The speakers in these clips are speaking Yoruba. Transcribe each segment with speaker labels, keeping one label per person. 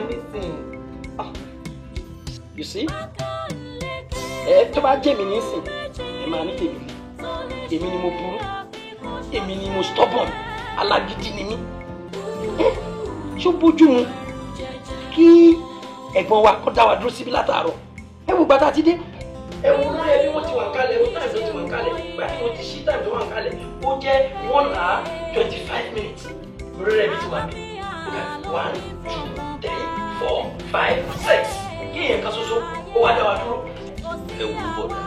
Speaker 1: nísìnyí.
Speaker 2: You see, ẹ tó bá jẹ́ mi nísìn, ẹ máa ní tèmi, èmi ni mo burú, èmi ni mo stubborn, alágídí ni mí. Ṣó bójú mu kí ẹ̀gbọ́n wa kó dá wa dúró síbi látàárọ̀? Ẹ wo gbàtà ti dé, ẹ wo olórí ẹbí wọn ti wà ń kalẹ̀, wo táìmù tó ti wà ń kalẹ̀, ìgbà tí mo ti ṣí táìmù tó wà ń kalẹ̀, ó jẹ́ 1 hour 25 minutes. Olórí ẹbí ti wà mí 1, 2, 3, 4, 5, 6, kí èèyàn kan ṣoṣo ó wá dá wa dúró.
Speaker 3: Ẹ wo, bọ̀dà,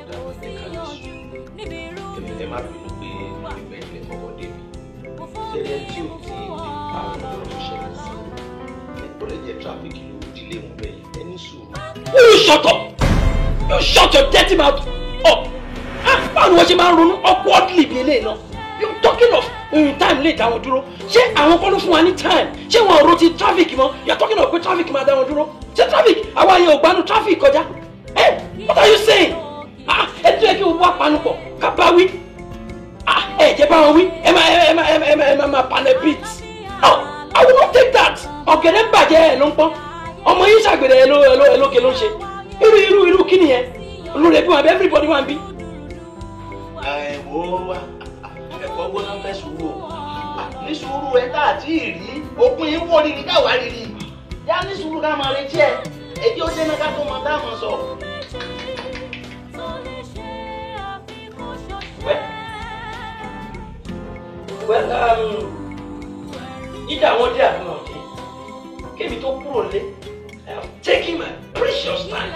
Speaker 3: bọ̀dà, ẹ ká lè sùn. Ẹ má bínú pé ìgbẹ́ ilẹ̀ kọ́kọ́ débi ṣẹlẹ̀ tí ò tí ì dé, àwọn ọ̀rọ̀ tó ṣẹlẹ̀ sí i, ó lè jẹ́ traffic ló dílé wọn bẹ́ẹ̀. Ẹ ní sùúrù.
Speaker 2: You shut up! You shut your dirty mouth up! Ah, báwo ni wọ́n ṣe máa ń ronú awkwardly bí eléyìí náà? You talking of time lè dá wọn dúró. Ṣé àwọn kọ́ ló fún wa ní time? Ṣé wọn ò ro ti traffic mọ́? You are talking of pé traffic máa dá wọn dúró. Ṣé traffic àwa yẹn ò gbanú traffic kọjá? Eh, what are you saying? Ah, ẹ tó yẹ kí wọ́n wá panupọ̀ ká bá wí. Ah, ẹ jẹ́ bá wọn wí. Ẹ máa ẹ máa ẹ máa ẹ máa máa panel beat. Oh, I will not take that. Ọ̀gẹ̀dẹ̀ ń bàjẹ́ ẹ̀ ló ń pọ́n. Ọmọ yín ṣàgbèrè ẹ̀ ló ẹ̀ ló ẹ̀ lóge ló ń ṣe. Irú irú irú kí nìyẹn? Olórí ẹbí wọn àbí everybody wà ń bí.
Speaker 4: Ẹ wo wa, ẹ̀kọ́ gbóná fẹ́ sùúrù o. Ní sùúrù, ẹ tá àti ìrí òpin yìí wò rírì káwá rírì yá, ní sùúrù ká máa retí ẹ. Èyí ó dé náà ká tó mọ tá a mọ sọ.
Speaker 2: Well, either wọn dé àbí wọn dé, kémi tó kúrò lé, I am taking my precious time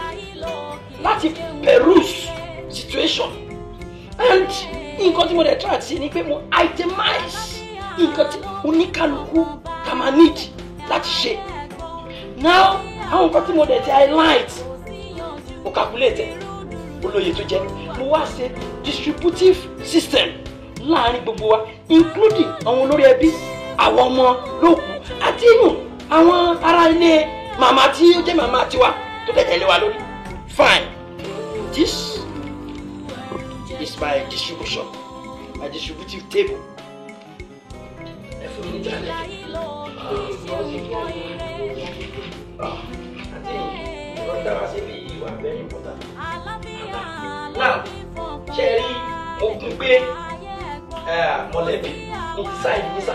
Speaker 2: láti peruse situation, and nǹkan tí mo dẹ̀ try àti ṣe ni pé mo itemize nǹkan tí oníkálukú ká máa need láti ṣe. Now, àwọn nǹkan tí mo dẹ̀ ti highlight, mo calculate ẹ̀, olóye tó jẹ́. Mo wá ṣe distributive system láàrin gbogbo wa, including àwọn olórí ẹbí, àwọn ọmọ lókù, àti inú àwọn ará ilé màmá tí ó jẹ́ màmá tiwa tó dẹ̀ tẹ̀lé wa lórí. Fine, this is my distribution, my distributive table. Ẹ fún mi ní jálẹ̀ àti ìrọ̀ dára sí bí ìwà very important. Now, ṣe rí, mo kún pé mọ̀lẹ́bí mo ti sáyìn nísà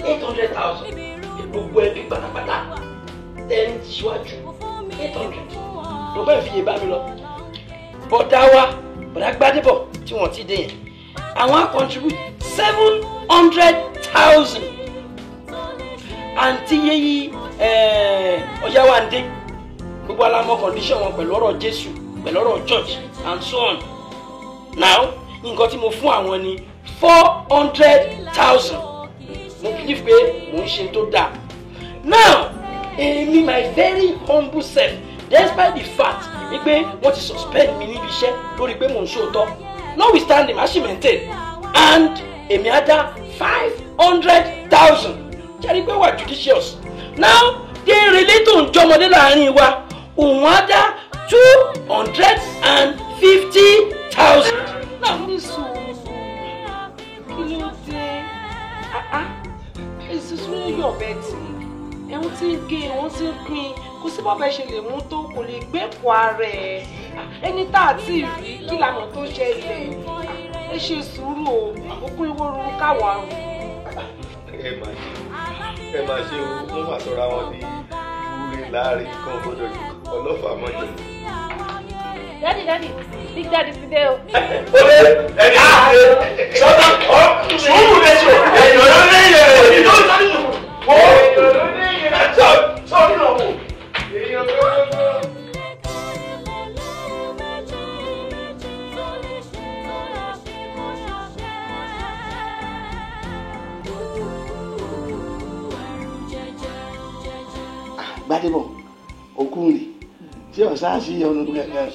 Speaker 2: 800,000, gbogbo ẹbí pátápátá ten síwájú 800 ló bẹ́ẹ̀ fi yé bá mi lọ. Bọ̀dá wa, bọ̀dá Gbádébọ̀ tí wọ́n ti dé yẹn, àwọn á contribute 700,000. Àǹtí yéyí ọ̀yáwándé, gbogbo alamọ condition wọn pẹ̀lú ọ̀rọ̀ Jésù, pẹ̀lú ọ̀rọ̀ church and so on. Now, nǹkan tí mo fún àwọn ni 400,000. Mo believe pé mò ń ṣe tó dáa. Now, èmi, my very humble self, despite the fact wípé wọ́n ti suspend mi níbi iṣẹ́ lórí pé mò ń ṣòótọ́, notwithstanding, màá ṣì maintain, and èmi á dá 500,000. Jẹ́rìí pé wà judicious. Now, Dérelé tó ń jọmọdé láàrin wa, òun á dá 250,000.
Speaker 1: Ní sùúrù, kí ló dé? Èsì sùúrù yọ̀ bẹ́ẹ̀ tì ẹ̀hún tí ń gé, ẹ̀hún tí ń pín. Kò sí bọ́bẹ̀ ṣe lè mú tó, kò lè gbé pọ̀ ara ẹ̀. Ẹni tá a ti rí, kí la mọ̀ tó ṣẹlẹ̀? Ẹ ṣe sùúrù o, òkú ìwó ruru káwa rù.
Speaker 3: Ẹ máa ṣe, ẹ máa ṣe o. Wọ́n máa sọ̀rọ̀ àwọn di wúre láàrin kan gbọ́dọ̀ ọlọ́fà mọ́jọ.
Speaker 5: Daddy, daddy, big daddy ti dé o.
Speaker 4: Ẹni sọ́dọ̀ ọ́ sùúrù lè ṣe èèyàn ló ní èèyàn rẹ̀ ló ń sọ èèyàn ló ní èèyàn rẹ̀ sọ nínú ọ̀wọ̀ èèyàn ló ní.
Speaker 6: Gbádébọ̀ okùnrin tí ọ̀sá sí ọ̀nù kankan,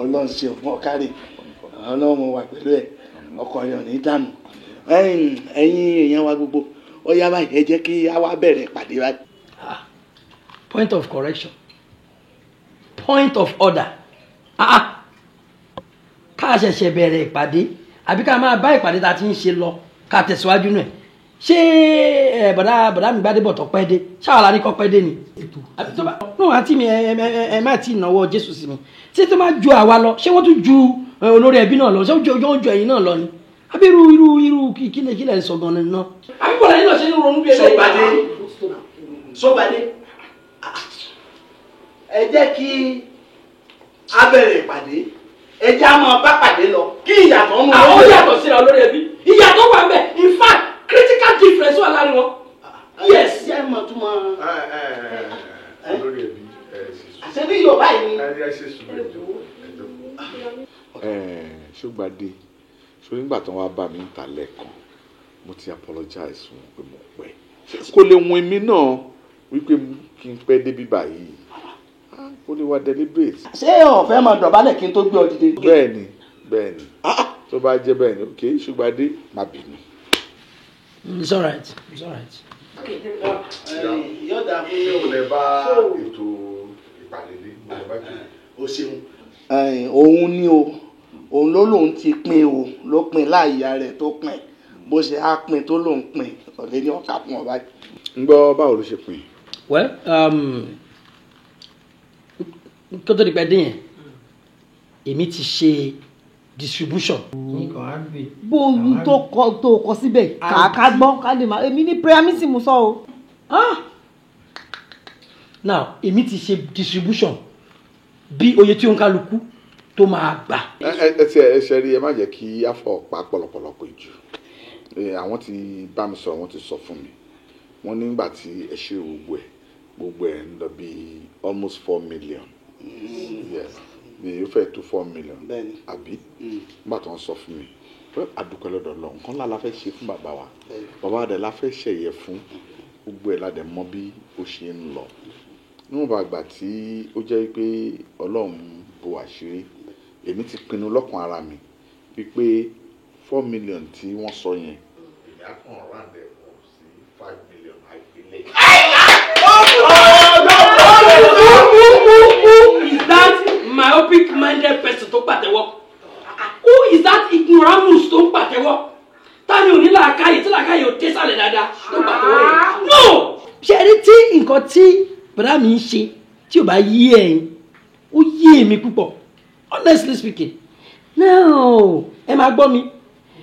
Speaker 6: Ọlọ́run ṣe fún ọ̀kárẹ̀, Ọlọ́run wà pẹ̀lú ẹ̀, ọkọ̀ rẹ̀ ò ní dànù. Ẹ̀yin èèyàn wa gbogbo, ó yá báyìí, ẹ jẹ́ kí a wá bẹ̀rẹ̀ ìpàdé báyìí.
Speaker 2: Point of correction, point of order. Ah ah, ká ṣẹ̀ṣẹ̀ bẹ̀rẹ̀ ìpàdé àbí ká máa bá ìpàdé tá a ti ń ṣe lọ, ká tẹ̀síwájú nù ẹ̀? Ṣé bọ̀dá mi Gbádébọ̀ tó pẹ́ dé, ṣáà la ní kọ́ pẹ́ dé ni? Nù àǹtí mi, ẹ má tí ì náwó Jésù sí mi. Tí tó máa ju àwa lọ, ṣé wọ́n tún ju olórí ẹbí náà lọ? Ṣé wọ́n ju ẹ̀yin náà lọ ni? Àbí irú kílẹ̀ ń sọ gan-an náà? Àbí bọ̀dá yín náà ṣe ń ronú bí ẹlẹ́yìn?
Speaker 4: Sọ́gbadé, ẹ jẹ́ kí a bẹ̀rẹ̀ ìpàdé, ẹ jẹ́ a máa bá pàdé lọ, kí ìyàtọ̀ mú.
Speaker 2: Àwọn yàtọ̀ síra olórí ẹbí, ìyàtọ̀ wà ńbẹ̀, in fact critical difference wà láàrin wọn. Yes.
Speaker 4: Ṣé ẹ mọ̀ tún mọ̀?
Speaker 7: Olórí ẹbí, ẹ ṣe sùúrù.
Speaker 4: Àṣẹ bí Yorùbá yìí ni.
Speaker 7: Ẹ ṣe sùúrù, ẹ jókòó. Ṣọ́gbadé, ṣó nígbà tí wọ́n bá mi ń ta lẹ́ẹ̀kan, mo ti apologize fún wọn pé mo pẹ́. Kò lè wun èmi náà wípé kí n pẹ́ débi báyìí, kó lè wá deliberate.
Speaker 4: Ṣé o fẹ́ máa dọ̀bálẹ̀ kí n tó gbé ọ dìde?
Speaker 7: Bẹ́ẹ̀ni, bẹ́ẹ̀ni, tó bá jẹ́ bẹ́ẹ̀ni, ok, Ṣọ́gbadé, má bínú.
Speaker 2: It's all right, it's all right.
Speaker 4: Yọ̀dà fún
Speaker 7: ṣé o lè bá ètò ìpàdé dé? Mo lè bá ètò.
Speaker 4: O ṣeun. Òun ni o, òun ló lòun ti pín o, ló pín láìya rẹ̀ tó pín, bó ṣe á pín tó lòun pín, ọ̀lẹ́ ní ọ̀kà fún ọ báyìí.
Speaker 7: Ń gbọ́, báwo ló ṣe pín?
Speaker 2: Well, kó tó di pẹ́ dé yẹn, èmi ti ṣe distribution.
Speaker 1: Bó ohun tó kọ síbẹ̀ kàákà gbọ́ ká lè máa, èmi ní prayer meeting mo sọ o.
Speaker 2: Now, èmi ti ṣe distribution bí oye tí ó ń kálukú tó máa gbà.
Speaker 7: Ẹ ti ẹ ṣe rí, ẹ má jẹ́ kí á fọ pa pọ̀lọpọ̀lọ pé jù. Àwọn ti bá mi sọ̀rọ̀, wọ́n ti sọ fún mi. Wọ́n nígbà tí ẹ ṣe gbogbo ẹ̀ ń lọ bí almost 4 million. Yes, bí ó fẹ́ tó 4 million. Àbí nígbà tí wọ́n sọ fún mi, pé àdúpẹ́ lọ́dọ̀ Ọlọ́run, nǹkan ńlá la fẹ́ ṣe fún bàbá wa. Bàbá wa dẹ̀ la fẹ́ ṣẹ̀yẹ fún, gbogbo ẹ̀ la dẹ̀ mọ̀ bí ó ṣe ń lọ. Níwọ̀n bá gbà tí ó jẹ́ pé Ọlọ́run bo àṣírí, èmi ti pinnu lọ́kàn ara mi wípé 4 million tí wọ́n sọ yẹn, èmi á kàn round ẹ̀ pọ̀ sí 5 million àìpínlẹ̀.
Speaker 2: Who is that myopic minded person tó pàtẹ́wọ́? Who is that ignoramus tó ń pàtẹ́wọ́? Ta ni ò ní làákàyè tí làákàyè ò dé sàlẹ̀ dáadáa tó ń pàtẹ́wọ́ yẹn? No! Ṣé ẹ rí tí nǹkan tí bàdá mi ń ṣe tí ò bá yé ẹ̀yin, ó yé èmi púpọ̀, honestly speaking. Now, ẹ máa gbọ́ mi,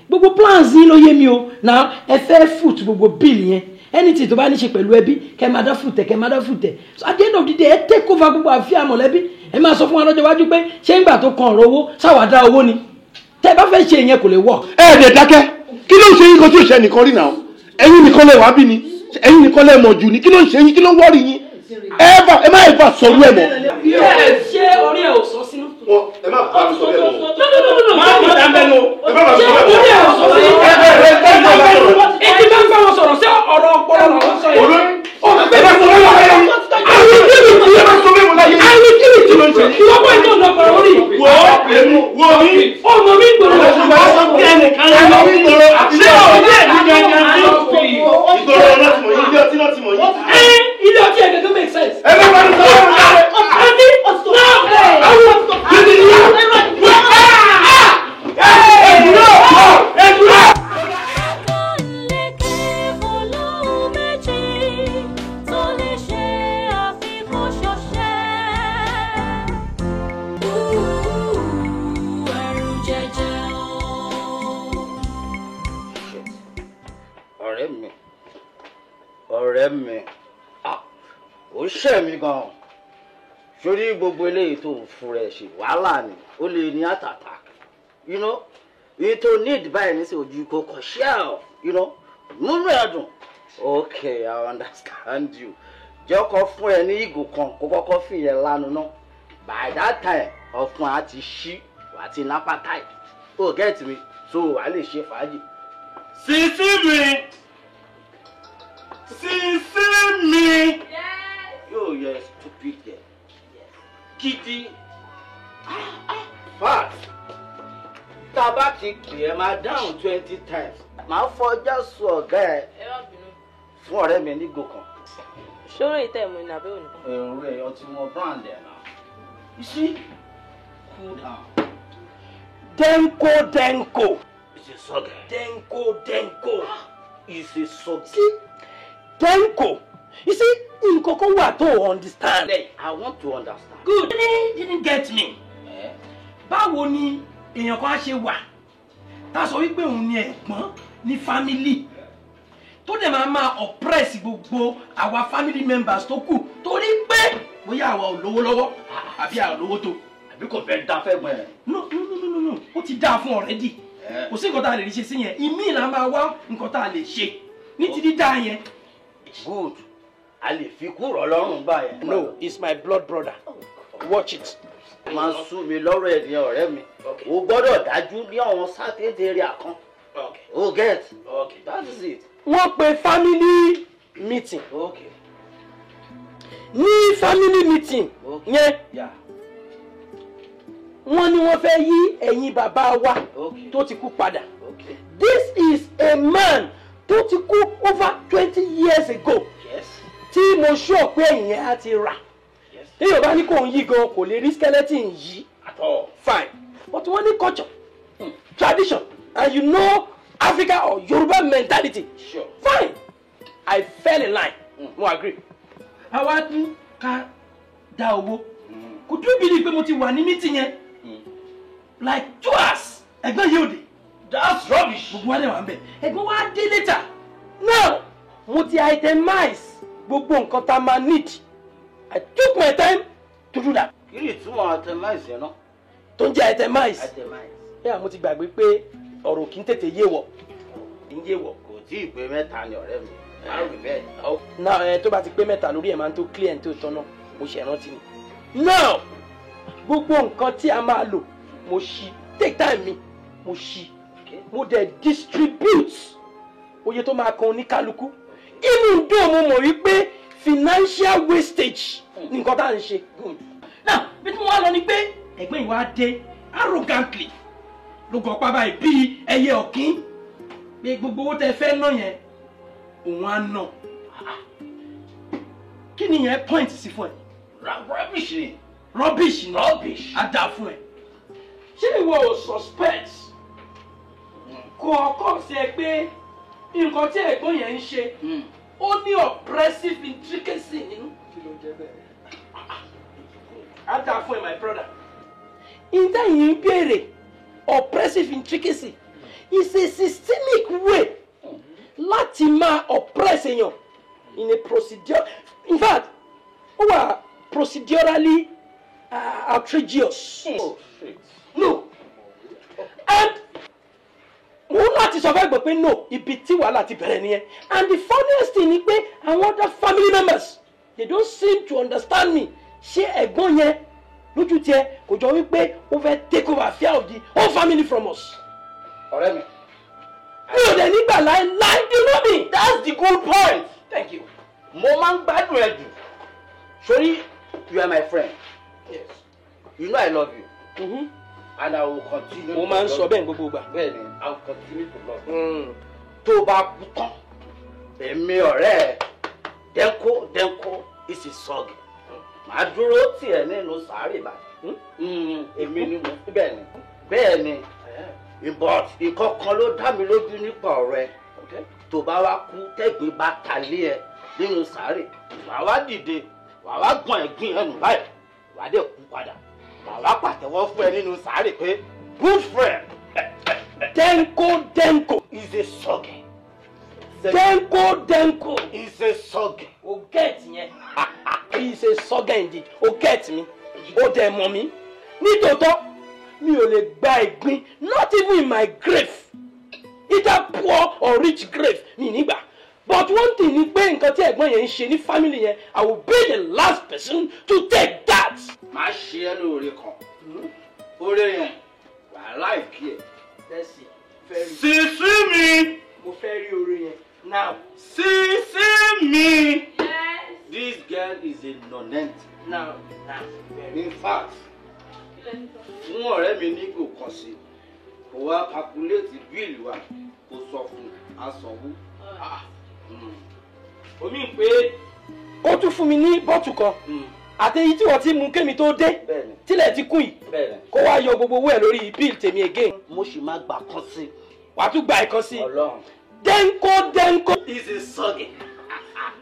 Speaker 2: gbogbo plans yín ló yé mi o. Now, ẹ fẹ́ foot gbogbo bill yẹn, anything tó bá ní ṣe pẹ̀lú ẹbí, kẹ́ máa dá fùtẹ̀, kẹ́ máa dá fùtẹ̀. So at the end of the day, ẹ take over gbogbo àfíà mọ̀lẹ́bí. Ẹ máa sọ fún wa lọ́jọ́ iwájú pé ṣé ńgbà tó kan ọ̀rọ̀ owó sáwà dá owó ni. Tẹ́ ẹ bá fẹ́ ṣe ìyẹn kò lè wọ̀.
Speaker 6: Ẹ ẹ̀ dẹ̀ dákẹ́, kí ló ń ṣe yín kan tí ò ṣe nìkan rí náà? Ẹ̀yin nìkan lẹ wá bí ni, ẹ̀yin nìkan lẹ mọ̀ jù ni, kí ló ń ṣe yín, kí ló ń wọ́ọ̀rì yín? Ẹ má ẹ bá sọ̀rọ̀ ẹ mọ̀.
Speaker 2: Ṣé orí ẹ ò sọ sínú?
Speaker 6: Ẹ má bá mi sọ bẹ́ẹ̀ mọ́.
Speaker 2: No, no, no, no.
Speaker 6: Má bá mi bẹ́ẹ̀ ẹ má bá mi sọ bẹ́ẹ̀ mọ́.
Speaker 2: Orí ẹ ò sọ sínú. Ètí bá ń bá wọn sọ̀rọ̀, ṣé ọ̀rọ̀ ọpọlọ làwọn sọ yẹn?
Speaker 6: Ẹ má sọ bẹ́ẹ̀ mọ́ láyé. Ẹ má sọ bẹ́ẹ̀ mọ́ láyé.
Speaker 2: Àwọn kí ni tí ìwọ́pọ̀ ètò ọ̀nà ọ̀pọ̀lọpọ̀ orí.
Speaker 6: Wo èmi wo mi.
Speaker 2: Ọmọ mi gbòòrò.
Speaker 6: Ṣé òun yẹ ní gangan sí? Ìgboro náà ti mọ̀ yín, ilé ọtí náà ti mọ̀ yín.
Speaker 2: Ẹ ilé ọtí ẹ̀ gẹ́gẹ́ make sense.
Speaker 6: Ẹ má bá mi sọ bẹ́ẹ̀ mọ́ láyé.
Speaker 2: Àǹtí náà àwọn
Speaker 4: Ọ̀rẹ́ mi, ó ṣẹ̀ mí gan-an. Sórí gbogbo eléyìí tó ń fún rẹ̀ ṣe wàhálà ni, ó lè ní heart attack. You know, èyí tó need báyìí ní sí ojú kò kọ̀ shell, you know, múnú ẹ̀ dùn. Okay, I understand you. Jẹ́ kó fún ẹ ní ìgò kan kó kọ́kọ́ fi yẹn lánàá náà. By that time, ọ̀fun á ti ṣí, wà á ti ní appetite. Oh, get me? So wà á lè ṣe fàájì. Sísí mi! Sísí mi! Yóò yẹ stupid girl. Gidi. Fat. Tá a bá ti kì ẹ máa dáhùn 20 times. Màá fọjá sùn ọ̀gá ẹ fún ọ̀rẹ́ mi nígò kan.
Speaker 5: Ṣóró ìtẹ̀ mú ní abẹ́ òní.
Speaker 4: Èrò ẹ̀ ọtí mọ brand ẹ̀ náà. You see? Cool down.
Speaker 2: Denko Denko.
Speaker 4: It's a sọ́gẹ̀.
Speaker 2: Denko Denko.
Speaker 4: Is a subject.
Speaker 2: See, Denko, you see, nǹkan kan wà tó understand.
Speaker 4: I want to understand.
Speaker 2: Good. You didn't get me. Báwo ni èèyàn kan á ṣe wà tá a sọ wípé òun ni ẹ̀gbọ́n ní family tó dẹ̀ máa máa oppress gbogbo àwa family members tó kù torí pé bóyá àwa ò lówó lọ́wọ́ àbí àwa ò lówó tó.
Speaker 4: Àbí kò fẹ́ dá fẹ́ gbọ́n ẹ̀.
Speaker 2: No no no no no, ó ti dáa fún already. Kò sí nǹkan tá a lè ṣe sí yẹn, ìmíì là máa wá nǹkan tá a lè ṣe ní ti dídá yẹn.
Speaker 4: Good, a lè fi kúrò lọ́rùn báyẹn.
Speaker 2: No, it's my blood brother. Watch it.
Speaker 4: Máa ń sú mi lọ́rọ̀ ẹ̀ ní ọ̀rẹ́ mi. O gbọ́dọ̀ dájú ní àwọn certain area kan. O get. Okay. That is it.
Speaker 2: Wọ́n pe family meeting.
Speaker 4: Okay.
Speaker 2: Ní family meeting yẹn, wọ́n ní wọ́n fẹ́ yí ẹ̀yìn bàbá wa tó ti kú padà. This is a man tó ti kú over 20 years ago.
Speaker 4: Yes.
Speaker 2: Tí mo sure pé ẹ̀yìn yẹn á ti rà. Tí Yorùbá ní kò ń yí gan, kò lè rí skeleton yí
Speaker 4: at all.
Speaker 2: Fine. But wọ́n ní culture, tradition, and you know Africa or Yoruba mentality.
Speaker 4: Sure.
Speaker 2: Fine. I fell in line. Mo agree. Àwa ní ká dá owó. Could you believe pé mo ti wà ní meeting yẹn? Like 2 hours. Ẹ̀gbọ́n yóò dé.
Speaker 4: That's rubbish.
Speaker 2: Gbogbo wa lè wà ń bẹ̀. Ẹ̀gbọ́n wa dé later. Now, mo ti itemize gbogbo nǹkan tá a máa need. I took my time to do that.
Speaker 4: Kí ni ìtumọ̀ itemize yẹn náà?
Speaker 2: Tó ń jẹ́ itemize.
Speaker 4: Itemize.
Speaker 2: Yà mo ti gbàgbé pé ọ̀rọ̀ kì í tètè yé wọ̀. Kì í yé wọ̀.
Speaker 4: Kò tí ì pé mẹ́ta ni ọ̀rẹ́ mi. Má rí bẹ́ẹ̀.
Speaker 2: Now ẹ tó bá ti pé mẹ́ta lórí ẹ̀ máa ń tó clear ní tó tọ́nà. Mo ṣe rántí ni. Now gbogbo nǹkan tí a máa lò mo ṣí take time mi mo ṣí mo dẹ̀ distribute oye tó máa kan oníkálukú. Inú dùn mo mọ̀ wípé financial wastage ni nǹkan tá à ń ṣe. Now bí tí mo wá lọ ni pé ẹ̀gbọ́n ìwà dé arrogantly ló gàn pa báyìí bíi ẹyẹ ọ̀kín pé gbogbo owó tẹ fẹ́ ná yẹn òun á ná. Kí ni yẹn point sí fún ẹ?
Speaker 4: Rubbish ni.
Speaker 2: Rubbish ni.
Speaker 4: Rubbish.
Speaker 2: Á dà fún ẹ. Ṣé ìwọ ò suspect kò ọkọ sí ẹ pé nǹkan tí ẹ̀gbọ́n yẹn ń ṣe ó ní oppressive intricacy nínú?
Speaker 6: Kí ló ń jẹ́ bẹ́ẹ̀?
Speaker 2: Á dà fún ẹ my brother. Ìdá yìí ń béèrè oppressive intricacy is a systemic way láti máa oppress èèyàn in a procedure. In fact, ó wà procedurally outrageous.
Speaker 4: Oh, shit.
Speaker 2: No. And mo ń láti sọ fẹ́ gbọ́ pé no, ibi tí wàhálà ti bẹ̀rẹ̀ nìyẹn. And the funniest thing ni pé àwọn other family members, they don't seem to understand me. Ṣé ẹ̀gbọ́n yẹn lójú tiẹ̀ kò jọ wípé ó fẹ́ take over affair of the whole family from us?
Speaker 4: Ọ̀rẹ́ mi.
Speaker 2: Mi ò dẹ̀ nígbà láéláé, you know me.
Speaker 4: That's the good point.
Speaker 2: Thank you.
Speaker 4: Mo máa ń gbádùn ẹ jù. Sori, you are my friend.
Speaker 2: Yes.
Speaker 4: You know I love you.
Speaker 2: Mm-hmm.
Speaker 4: And I will continue.
Speaker 2: Mo máa ń sọ bẹ́ẹ̀ gbogbo ìgbà.
Speaker 4: Bẹ́ẹ̀ni, I will continue to love you. Tó o bá kú tán, èmi ọ̀rẹ́ ẹ, Denko Denko is a sọ́ọ̀gì. Màá dúró tì ẹ́ nínú sàárè báyìí. Èmi ni mo bẹ́ẹ̀ ni. Bẹ́ẹ̀ ni. But nǹkan kan ló dá mi lójú nípa ọ̀rọ̀ ẹ. Tó bá wá kú, tẹ́gbìn bá ta lé ẹ nínú sàárè, wàá wá dìde, wàá wá gbọ̀n ẹ̀gbìn ẹnu báyìí, wàá dẹ̀ kú padà. Wàá wá pàtẹ́wọ́ fún ẹ nínú sàárè pé good friend.
Speaker 2: Denko Denko
Speaker 4: is a sọ́ọ̀gì.
Speaker 2: Denko Denko
Speaker 4: is a sọ́ọ̀gì.
Speaker 2: O get yẹn. He is a sọ́gà indeed. O get mi. O dẹ̀ mọ̀ mi. Nítòótọ́, mi ò lè gba ìgbín, not even in my grave, either poor or rich grave, mi nígbà. But one thing ni pé nǹkan tí ẹ̀gbọ́n yẹn ń ṣe ní family yẹn, I will be the last person to take that.
Speaker 4: Má ṣe ẹ́ lóore kan. Oore yẹn, wà láìkí ẹ̀.
Speaker 2: Let's see.
Speaker 4: Sísí mi.
Speaker 2: Mo fẹ́ rí oore yẹn now.
Speaker 4: Sísí mi.
Speaker 5: Yes.
Speaker 4: This girl is a nonentity.
Speaker 2: Now, now.
Speaker 4: In fact, fún ọ̀rẹ́ mi ní kò kàn sí, kò wá calculate bill wa, kò sọ fún asanwó.
Speaker 2: Omi pé ó tún fún mi ní bọ́ọ̀tù kan àti èyí tí wọ́n ti mú kémi tó dé tílẹ̀ ti kún yìí kó wá yọ gbogbo owó ẹ̀ lórí bill tèmi again.
Speaker 4: Mo sì máa gbà kan sí.
Speaker 2: Wàá tún gba ìkan sí.
Speaker 4: Ọlọ́run.
Speaker 2: Denko Denko.
Speaker 4: Is a soggy.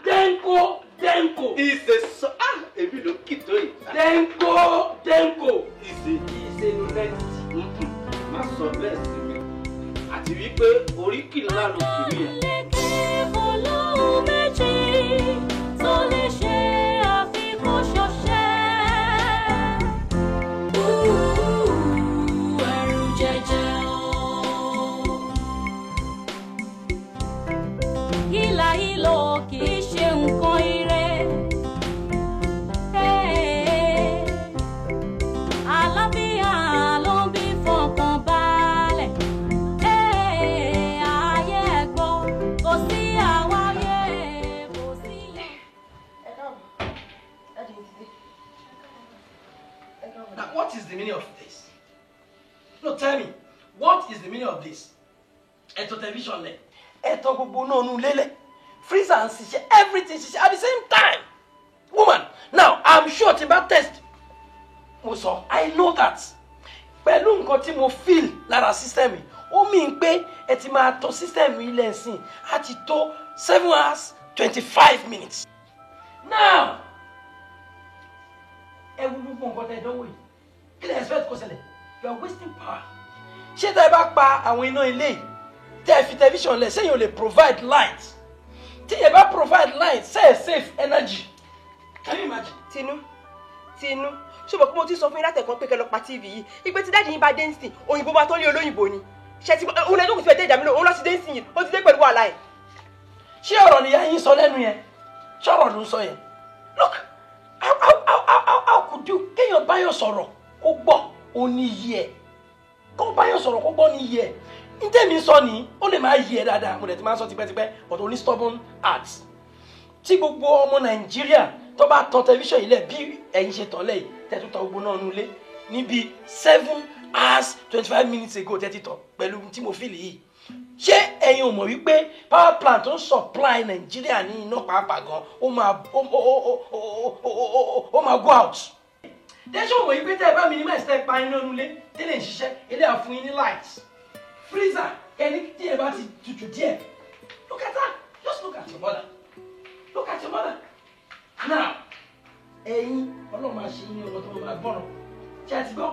Speaker 2: Denko Denko.
Speaker 4: Is a so ah èmi ló kì tó yìí.
Speaker 2: Denko Denko.
Speaker 4: Is a
Speaker 2: Is a nonentity.
Speaker 4: Má sọ bẹ́ẹ̀ sí mi. Àti wípé oríkì ńlá ló kì mí yẹn.
Speaker 8: Olóhùn méjì tó lè ṣe àfikún ṣọṣẹ́. Ẹ̀rù jẹjẹ o. Hílà hílò kì í ṣe nǹkan ire. Àlàáfíà ló ń bí fọkàn balẹ̀. Ayé ẹ̀ gbọ́, kò sí àwáyé, kò sí.
Speaker 2: Now, what is the meaning of this? No, tell me, what is the meaning of this? Ẹ̀tọ́ television lẹ̀, ẹ̀tọ́ gbogbo náà nù lélẹ̀, freezer ń ṣiṣẹ́, everything ṣiṣẹ́ at the same time. Woman, now I'm sure tí n bá test, mo sọ, I know that. Pẹ̀lú nǹkan tí mo feel lára system yìí, ó mean pé ẹ ti máa tọ system yìí lẹ́sìn, á ti tó 7 hours 25 minutes. Now, ẹ wo gbogbo nǹkan tẹ́ ẹ dánwò yìí, kí lẹ expect kó ṣẹlẹ̀? You are wasting power. Ṣé tẹ́ ẹ bá pa àwọn iná ilé yìí, tẹ́ ẹ fi television lẹ̀, sẹ́yìn ò lè provide light? Tí ẹ bá provide light, ṣé ẹ save energy? Can you imagine?
Speaker 9: Tinú, Tinú, ṣé o mọ̀ pé mo ti sọ fún yín látẹ̀kọ́ pé kẹ́ lọ pa TV yìí? Ìpè tí daddy yín bá dé ńsìn, òyìnbó máa tó lé olóyìnbó ni. Ṣé ti òun lẹ́jọ́ kò sí fẹ́ dé ìdààmú lò, òun lọ sí dé ńsìn yìí, ó ti dé pẹ̀lú wàhálà ẹ̀.
Speaker 2: Ṣé ọ̀rọ̀ nìyá yín sọ lẹ́nu yẹn? Ṣé ọ̀rọ̀ ló ń sọ yẹn? Look, how could you kéèyàn báyọ̀ sọ̀rọ̀ kó gbọ́ ó ní iyì ẹ̀, kó báyọ̀ sọ̀rọ̀ kó gbọ́ ní iyì ẹ̀. Ní tèmi sọ ní ó lè máa yí ẹ dáadáa, mo dẹ̀ ti máa ń sọ tipẹ́tipẹ́, but ó ní stubborn heart. Tí gbogbo ọmọ Nàìjíríà tó bá tan tẹlifíṣàn yìí lẹ̀ bí ẹ̀yin ṣe tàn lẹ́yìn, tẹ̀tún tan gbogbo náà nulẹ̀ níbi 7 hours 25 minutes ago, tẹ́tí tàn pẹ̀lú tí mo feel yìí, ṣé ẹ̀yin ò mọ̀ wípé power plant tó ń supply Nàìjíríà ní iná pàápàá gan, ó máa ó ó ó ó ó ó máa go out? Tẹ́sán wò wípé tẹ́ ẹ bá minimize, tẹ́ ẹ pa iná nulẹ̀, tẹ́lẹ̀ ń ṣiṣẹ́ ilé àfún yín ní light, freezer ẹni tí ẹ bá ti tutù díẹ̀. Look at her, just look at your mother, look at your mother now. Ẹ̀yin Ọlọ́run máa ṣe yín ní ọmọ tó máa gbọ́ràn. Ṣé ẹ ti gbọ́?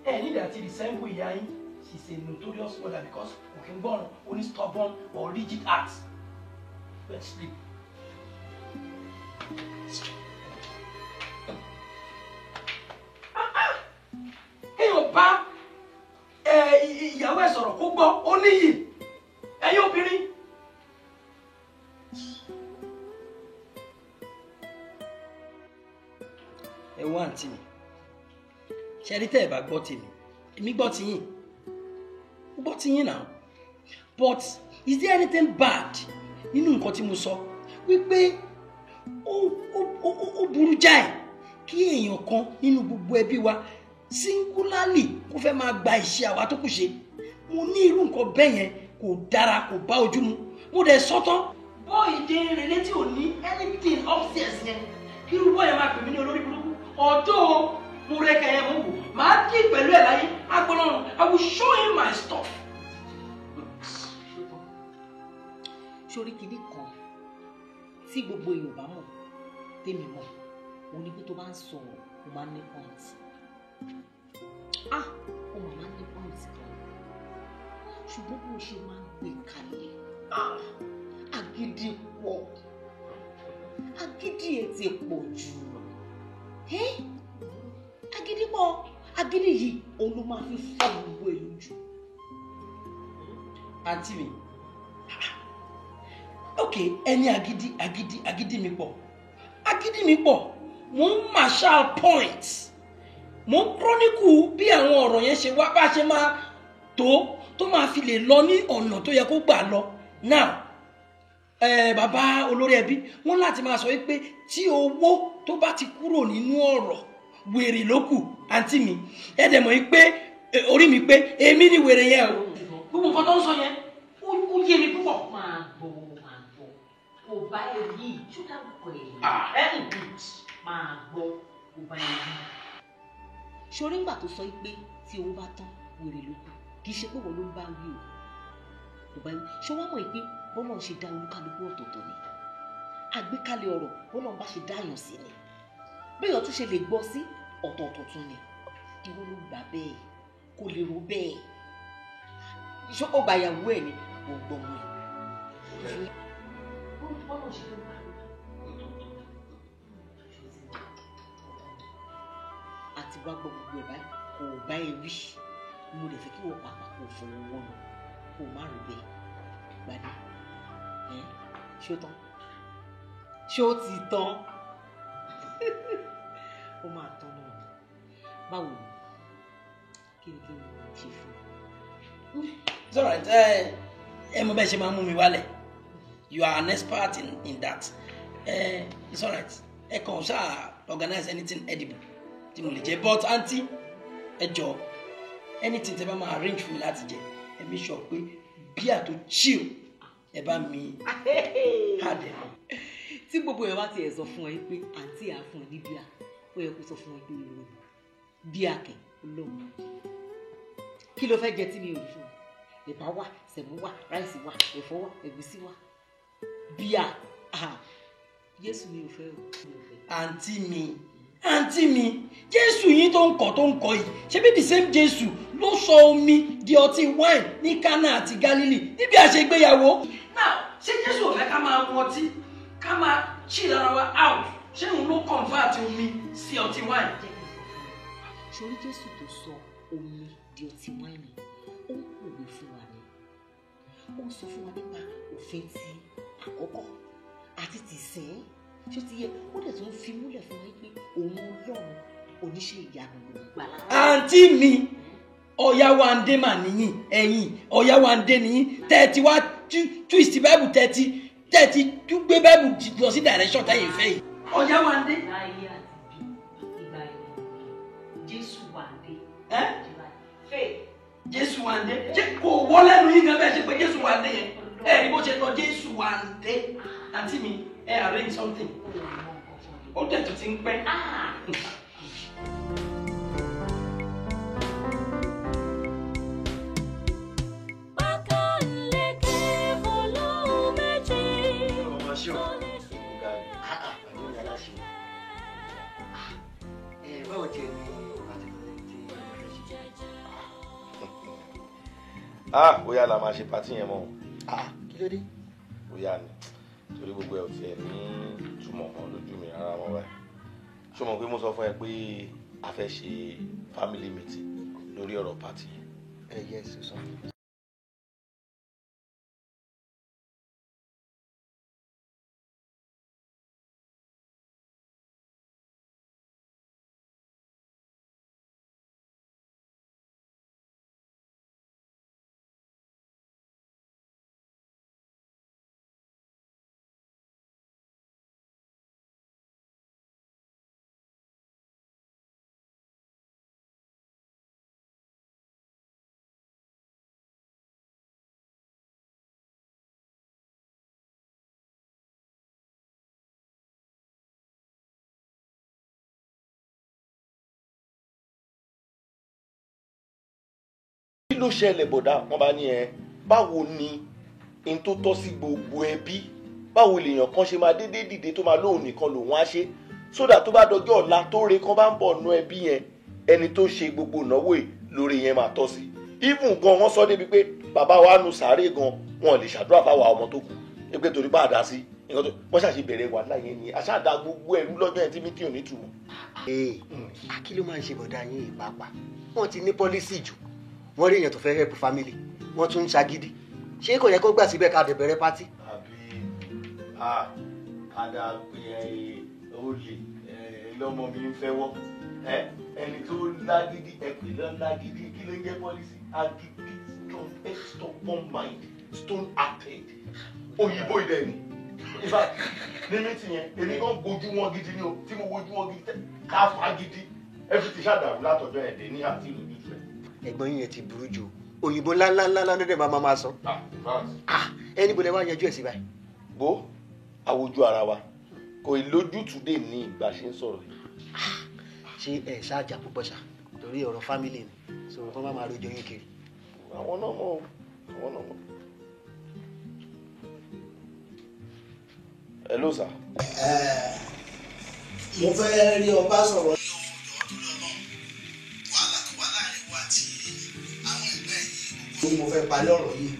Speaker 2: Ẹ nílẹ̀ àti resemble ìyá yín. She is a notorious mother because kò kí ń gbọ́ràn, ó ní stubborn or rigid heart. Let's sleep. Ah, ah. Kéèyàn bá ìyàwó ẹ̀ sọ̀rọ̀ kó gbọ́, ó níyì. Ẹ̀yin obìnrin. Ẹ wá, àǹtí mi, ṣe rí, tẹ́ ẹ bá gbọ́ tèmi, èmi gbọ́ tiyín, mo gbọ́ tiyín náà, but is there anything bad nínú nǹkan tí mo sọ wípé ó burú jáì kí èèyàn kan nínú gbogbo ẹbí wa singularly kó fẹ́ máa gba iṣẹ́ àwa tó kù ṣe? Mo ní irú nǹkan bẹ́ẹ̀ yẹn kò dára, kò bá ojú mu. Mo dẹ̀ sọ́tán bọ́ọ̀ì dé relé tí ò ní anything upstairs yẹn, kí irú bọ́ọ̀ yẹn máa pè mí ní olórí burúkú ọ̀dọ́. Mo rẹ kẹyẹ, mo wò máa dì pẹ̀lú ẹ̀ láyé agbọ́nrún. I will show him my stuff.
Speaker 10: Sórí kinní kan tí gbogbo èèyàn bá mọ̀, tèmi mọ̀, òun ni pé tó bá ń sọ̀rọ̀, ó máa ń ní point. Ah, ó máa ń ní point gan, ṣùgbọ́n bó ṣe máa ń gbé kalẹ̀, ah, agídí pọ̀, agídí ẹ̀ ti pọ̀ jù. Ẹ́ agídí pọ̀, agídí yìí òun ló máa fi fọ́ gbogbo ẹ̀ lójú.
Speaker 2: Àǹtí mi, ok, ẹni agídí, agídí, agídí mi pọ̀, agídí mi pọ̀. Mo ń marshal points, mo ń chronicle bí àwọn ọ̀rọ̀ yẹn ṣe wá, bá ṣe máa tó máa fi lè lọ ní ọ̀nà tó yẹ kó gbà lọ. Now, bàbá olórí ẹbí wọn láti máa sọ wípé tí owó tó bá ti kúrò nínú ọ̀rọ̀, wèrè ló kù. Àǹtí mi, ẹ dẹ̀ mọ̀ wípé orí mi pé èmi ni wèrè yẹn o. Gbogbo nǹkan tó ń sọ yẹn, ó yé mi púpọ̀.
Speaker 10: Máa gbọ́, máa gbọ́, kò bá ẹ yí ṣúgà kò ẹ máa gbọ́, kò bá ẹ yí. Ṣorí ńgbà tó sọ pé tí owó bá tán, wèrè ló kù, kì í ṣe pé wọ́n ló ń bá wí o. Kò bá ẹ wí. Ṣé wọ́n mọ̀ pé bọ́lá ń ṣe dá olúkálukú ọ̀tọ̀ọ̀tọ̀ ni? Àgbékalẹ̀ ọ̀rọ̀ bọ́lá ń bá ṣe dáyàn sí ni. Bẹ́ẹ̀ ọtún ṣe lè gbọ́ sí ọ̀tọ̀ọ̀tọ̀ tún ni. Ìwọ ló gbà bẹ́ẹ̀, kò lè rò bẹ́ẹ̀. Ṣé ó gba ìyàwó ẹ̀ ni? Kò gbọ́mọ ẹ̀. Bọ́lá ń ṣe dá olúkálukú ọ̀tọ̀ọ̀tọ̀. Àti wá gbọ́ gbogbo ẹ̀ báyìí, kò bá ẹ wí. Mo lè fẹ́ kí wọ́n pàpà kó fọwọ́ wọ́n nù, kó má rò bẹ́ẹ̀. Gbadé, ṣé ó tán? Ṣé ó ti tán? Ó máa tán náà ni. Báwo ni? Kí ni kí n ṣe fún un?
Speaker 2: It's all right. Ẹ mọ bẹ́ẹ̀ ṣe máa ń mú mi wálẹ̀. You are an expert in that. It's all right. Ẹ kàn ṣáà organize anything edible tí mo lè jẹ. But aunty, ẹ jọ̀ọ́, anything tẹ́ bá máa arrange fún mi láti jẹ, ẹ make sure pé bíà tó chill ẹ bá mi hard ẹ mọ.
Speaker 10: Tí gbogbo ẹ bá tiẹ̀ sọ fún ẹ pé àǹtí à fún ẹ ní bíà, ó yẹ kó sọ fún ẹ pé irọ́ ni bíà kẹ̀ lóhùn. Kí ló fẹ́ jẹ tí mi ò rí fún ẹ? Ẹ̀bà wà, sẹ̀mó wà, ráìsì wà, ẹ̀fọ́ wà, ẹ̀gúsí wà. Bíà, Jésù mi ò fẹ́ o.
Speaker 2: Àǹtí mi, Jésù yín tó ń kọ́ yìí, ṣebí the same Jésù ló sọ omi di ọtí wine ní Kánà àti Gálílì níbi àṣegbéyàwó. Now, ṣé Jésù ò fẹ́ ká máa mu ọtí, ká máa chill ara wa out, ṣé òun ló convert omi sí ọtí wine?
Speaker 10: Ṣorí Jésù tó sọ omi di ọtí wine, ó ń pòwe fún wa ni. Ó ń sọ fún wa nípa òfin ti àkọ́kọ́ àti tìsín. Ṣé ti yẹ? Ó dẹ̀ tún fi múlẹ̀ fún wa pé òun Ọlọ́run oníṣẹ́ ìyanu ló ń gbà lára.
Speaker 2: Àǹtí mi, Ọ̀yáwándé mà níyìn, ẹ̀yìn Ọ̀yáwándé níyìn, tẹ́ẹ̀tì wá twist Bible tẹ́ẹ̀tì gbé Bible lọ sí direction tẹ́yìn fẹ́ yìí. Ọ̀yáwándé.
Speaker 10: Láyé àti bí ìgbà ìwọ̀n Jésù wà dé.
Speaker 2: Jésù wà dé. Ṣé kò wọ́ lẹ́nu yín gan bẹ́ẹ̀ ṣe pé Jésù wà dé yẹn? Ẹ ní bó ṣe lọ Jésù wà dé. Àǹtí mi, ẹ arrange something. Ó dẹ̀ tún ti ń pẹ́.
Speaker 3: Ah, bóyá la máa ṣe patí yẹn mọ́.
Speaker 6: Kí ló dé?
Speaker 3: Bóyá ni, torí gbogbo ẹ̀ ò tiẹ̀ ní ìtumọ̀ mọ́ lójú mi rárá mọ́ báyìí. Ṣé o mọ̀ pé mo sọ fún ẹ pé a fẹ́ ṣe family meeting lórí ọ̀rọ̀ patí yẹn?
Speaker 6: Ẹ yẹ ẹ sọ. Kí ló ṣẹlẹ̀ bọ̀dá? Wọ́n bá ní ẹ báwo ni n tó tọ́ sí gbogbo ẹbí, báwo lèèyàn kan ṣe máa dédé dìde tó máa lóun nìkan lòun á ṣe, sódà tó bá dọjọ́ ọ̀la tó re kan bá ń bọ̀ nú ẹbí yẹn, ẹni tó ṣe gbogbo ìnáwó yìí lórí yẹn máa tọ́ sí. Even gan wọ́n sọ débi pé bàbá wa nu sàárè gan wọn lè ṣàdúrà fáwa ọmọ tó kù pé torí bá a dá sí nǹkan tó wọ́n ṣàṣe bẹ̀rẹ̀ wàhálà yẹn ni àṣàdá gbogbo ẹ̀rú lọ́jọ́ yẹn tí mi tí ò ní tù.
Speaker 11: Ee, kí ló máa ń ṣe bọ̀dá yín ìpápá? Wọ́n ti ní pọ́lísì jù, wọ́n rí èèyàn tó fẹ́ help family, wọ́n tún ń ṣagídí. Ṣé kò yẹ kó gbà síbẹ̀ ká dẹ̀ bẹ̀rẹ̀ pátí?
Speaker 3: Àbí àdá pé olè lọ́mọ mi ń fẹ́ wọ́ ẹni tó lágídí ẹ pè lọ́ lágídí, kí ló ń jẹ́ pọ́lísì? Agídí, strong, stubborn mind, stone hearted, òyìnbó ilẹ̀ ni. In fact, ní mítì yẹn èmi kan gojú wọn gidi ni o, tí mo wojú wọn gidi ká fa gidi everything ṣàdàrú látọjọ́ ẹ̀dẹ̀ ní àti ìlójútu ẹ̀.
Speaker 11: Ẹ̀gbọ́n yín yẹn ti burú jù, òyìnbó ńláńláńlá ló dẹ̀ máa sọ. Ẹni bó lẹ wá yanjú ẹ̀ sí báyìí.
Speaker 3: Bó àwòjú ara wa kò ìlójútùú dè ní ìgbà ṣe ń sọ̀rọ̀ yìí.
Speaker 11: Ṣé ẹ ṣáàjà púpọ̀ ṣá torí ọ̀rọ̀ fámìlì ni sọ̀rọ̀ kan bá máa rojọ́ yín kiri.
Speaker 3: Àwọn náà mọ̀, àwọn náà mọ̀. Hello sir.
Speaker 6: Mo fẹ́ rí ọba sọ̀rọ̀ ní ohun ìjọba tó lọ náà. Wàhálà tó wà láàrin wa àti àwọn ẹgbẹ́ yìí gbogbo. Mo fẹ́ parí ọ̀rọ̀ yìí.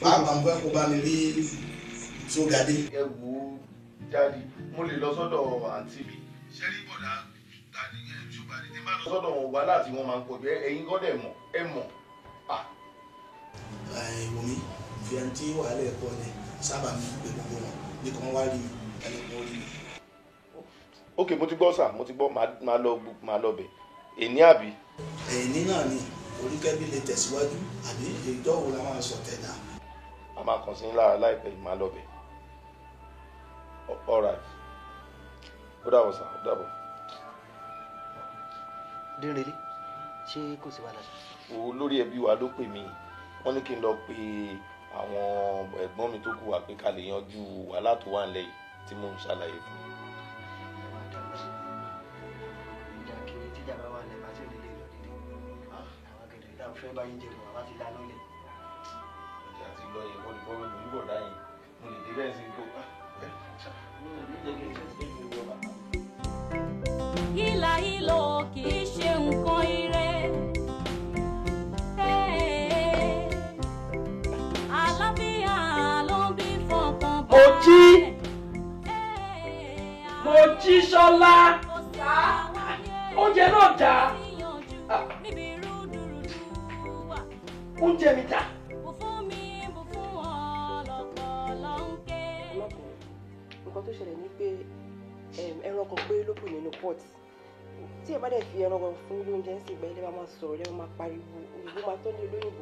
Speaker 6: Pàápàá mo fẹ́ kó bá mi rí Sógadé.
Speaker 3: Ẹ wo daddy, mo lè lọ sọ́dọ̀ àǹtí mi. Ṣé rí bọ̀dá tàbí Sógadé tí máa lọ sọ́dọ̀ wọn wàhálà tí wọ́n máa ń pọ̀ jù ẹ̀yin kọ́ dẹ̀ mọ̀ ẹ mọ̀.
Speaker 6: Wòmí fi ẹni tí wàhálà ẹ̀kọ́ ni sábà mi pé gbogbo wọn ní kàn wá rí ẹni kan rí mi.
Speaker 3: Ok, mo ti gbọ́ sà, mo ti gbọ́, máa lọ bẹ̀. Èní àbí?
Speaker 6: Èní náà ni oríkẹ́bí lè tẹ̀síwájú àbí ìjọ wo la máa sọ tẹ̀dá.
Speaker 3: A máa kàn sí lára láìpẹ́ yìí, máa lọ bẹ̀. All right. Ó dàbọ̀ sà, ó dàbọ̀.
Speaker 11: Dérelé, ṣé kò sí wàhálà?
Speaker 3: Olórí ẹbí wa ló pè mí. Wọ́n ní kí n lọ pe àwọn ẹ̀gbọ́n mi tó kù wá pé ká lè yanjú wàhálà tó wà nílẹ̀ yìí tí mò ń ṣàlàyé fún un. Ìjà ti lọ yẹn, wọ́n lè bọ́ mi bọ̀ dá yẹn, mo lè dé bẹ́ẹ̀ sí kó.
Speaker 8: Ìlà ìlò kì í ṣe nǹkan ire. Àlàáfíà ló ń bí fọkàn
Speaker 2: balẹ̀. Mo jí Ṣọlá. Oúnjẹ náà dà. Oúnjẹ mi dà.
Speaker 9: Nǹkan tó ṣẹlẹ̀ ni pé ẹran kan péré ló kù nínú pot. Tí ẹ bá dẹ̀ fi ẹran kan fún lóúnjẹ ń sìn gbẹ́ ilé máa sọ̀rọ̀ lẹ́wọ̀n máa pariwo òyìnbó máa tọ́ ní olóyìnbó.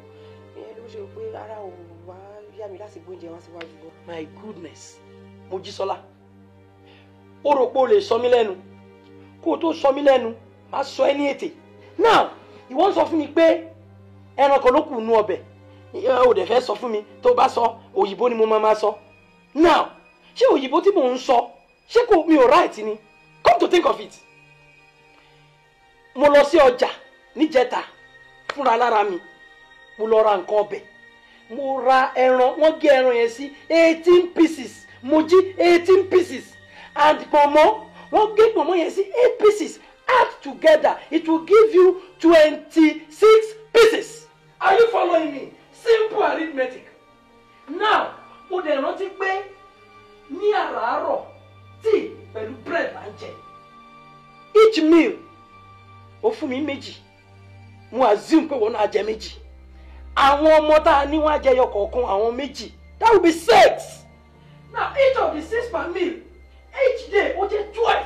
Speaker 9: Ìyẹn ló ṣe pé ara ò wá yá mi láti gbóúnjẹ wá síwájú.
Speaker 2: My goodness, Mojísọ́lá, ó rò pé o lè sọ mí lẹ́nu. Kó o tó sọ mí lẹ́nu, màá sọ ẹ́ ní ètè. Now, ìwọ ń sọ fún mi pé ẹran kan ló kù nú ọbẹ̀. O dẹ̀ fẹ́ sọ fún mi, tó bá sọ òyìnbó ni mo máa sọ. Now, ṣé òyìnbó tí mò ń sọ, ṣé kò mi ò right ni? Come to think of it. Mo lọ sí ọjà níjẹta fúnra lára mi. Mo lọ ra nǹkan ọbẹ̀. Mo ra ẹran, wọ́n gé ẹran yẹn sí 18 pieces. Mo jí 18 pieces. And pọ̀nmọ́, wọ́n gé pọ̀nmọ́ yẹn sí 8 pieces. Add together, it will give you 26 pieces. Are you following me? Simple arithmetic. Now, mo dẹ̀ rántí pé ní àràárọ̀ tíì pẹ̀lú bread là ń jẹ. Each meal, ó fún mi méjì. Mo assume pé wọ́n náà jẹ méjì. Àwọn ọmọ tá a ní wọ́n á jẹyọ kọ̀ọ̀kan àwọn méjì. That will be 6. Now, each of the 6 per meal, each day ó jẹ́ 12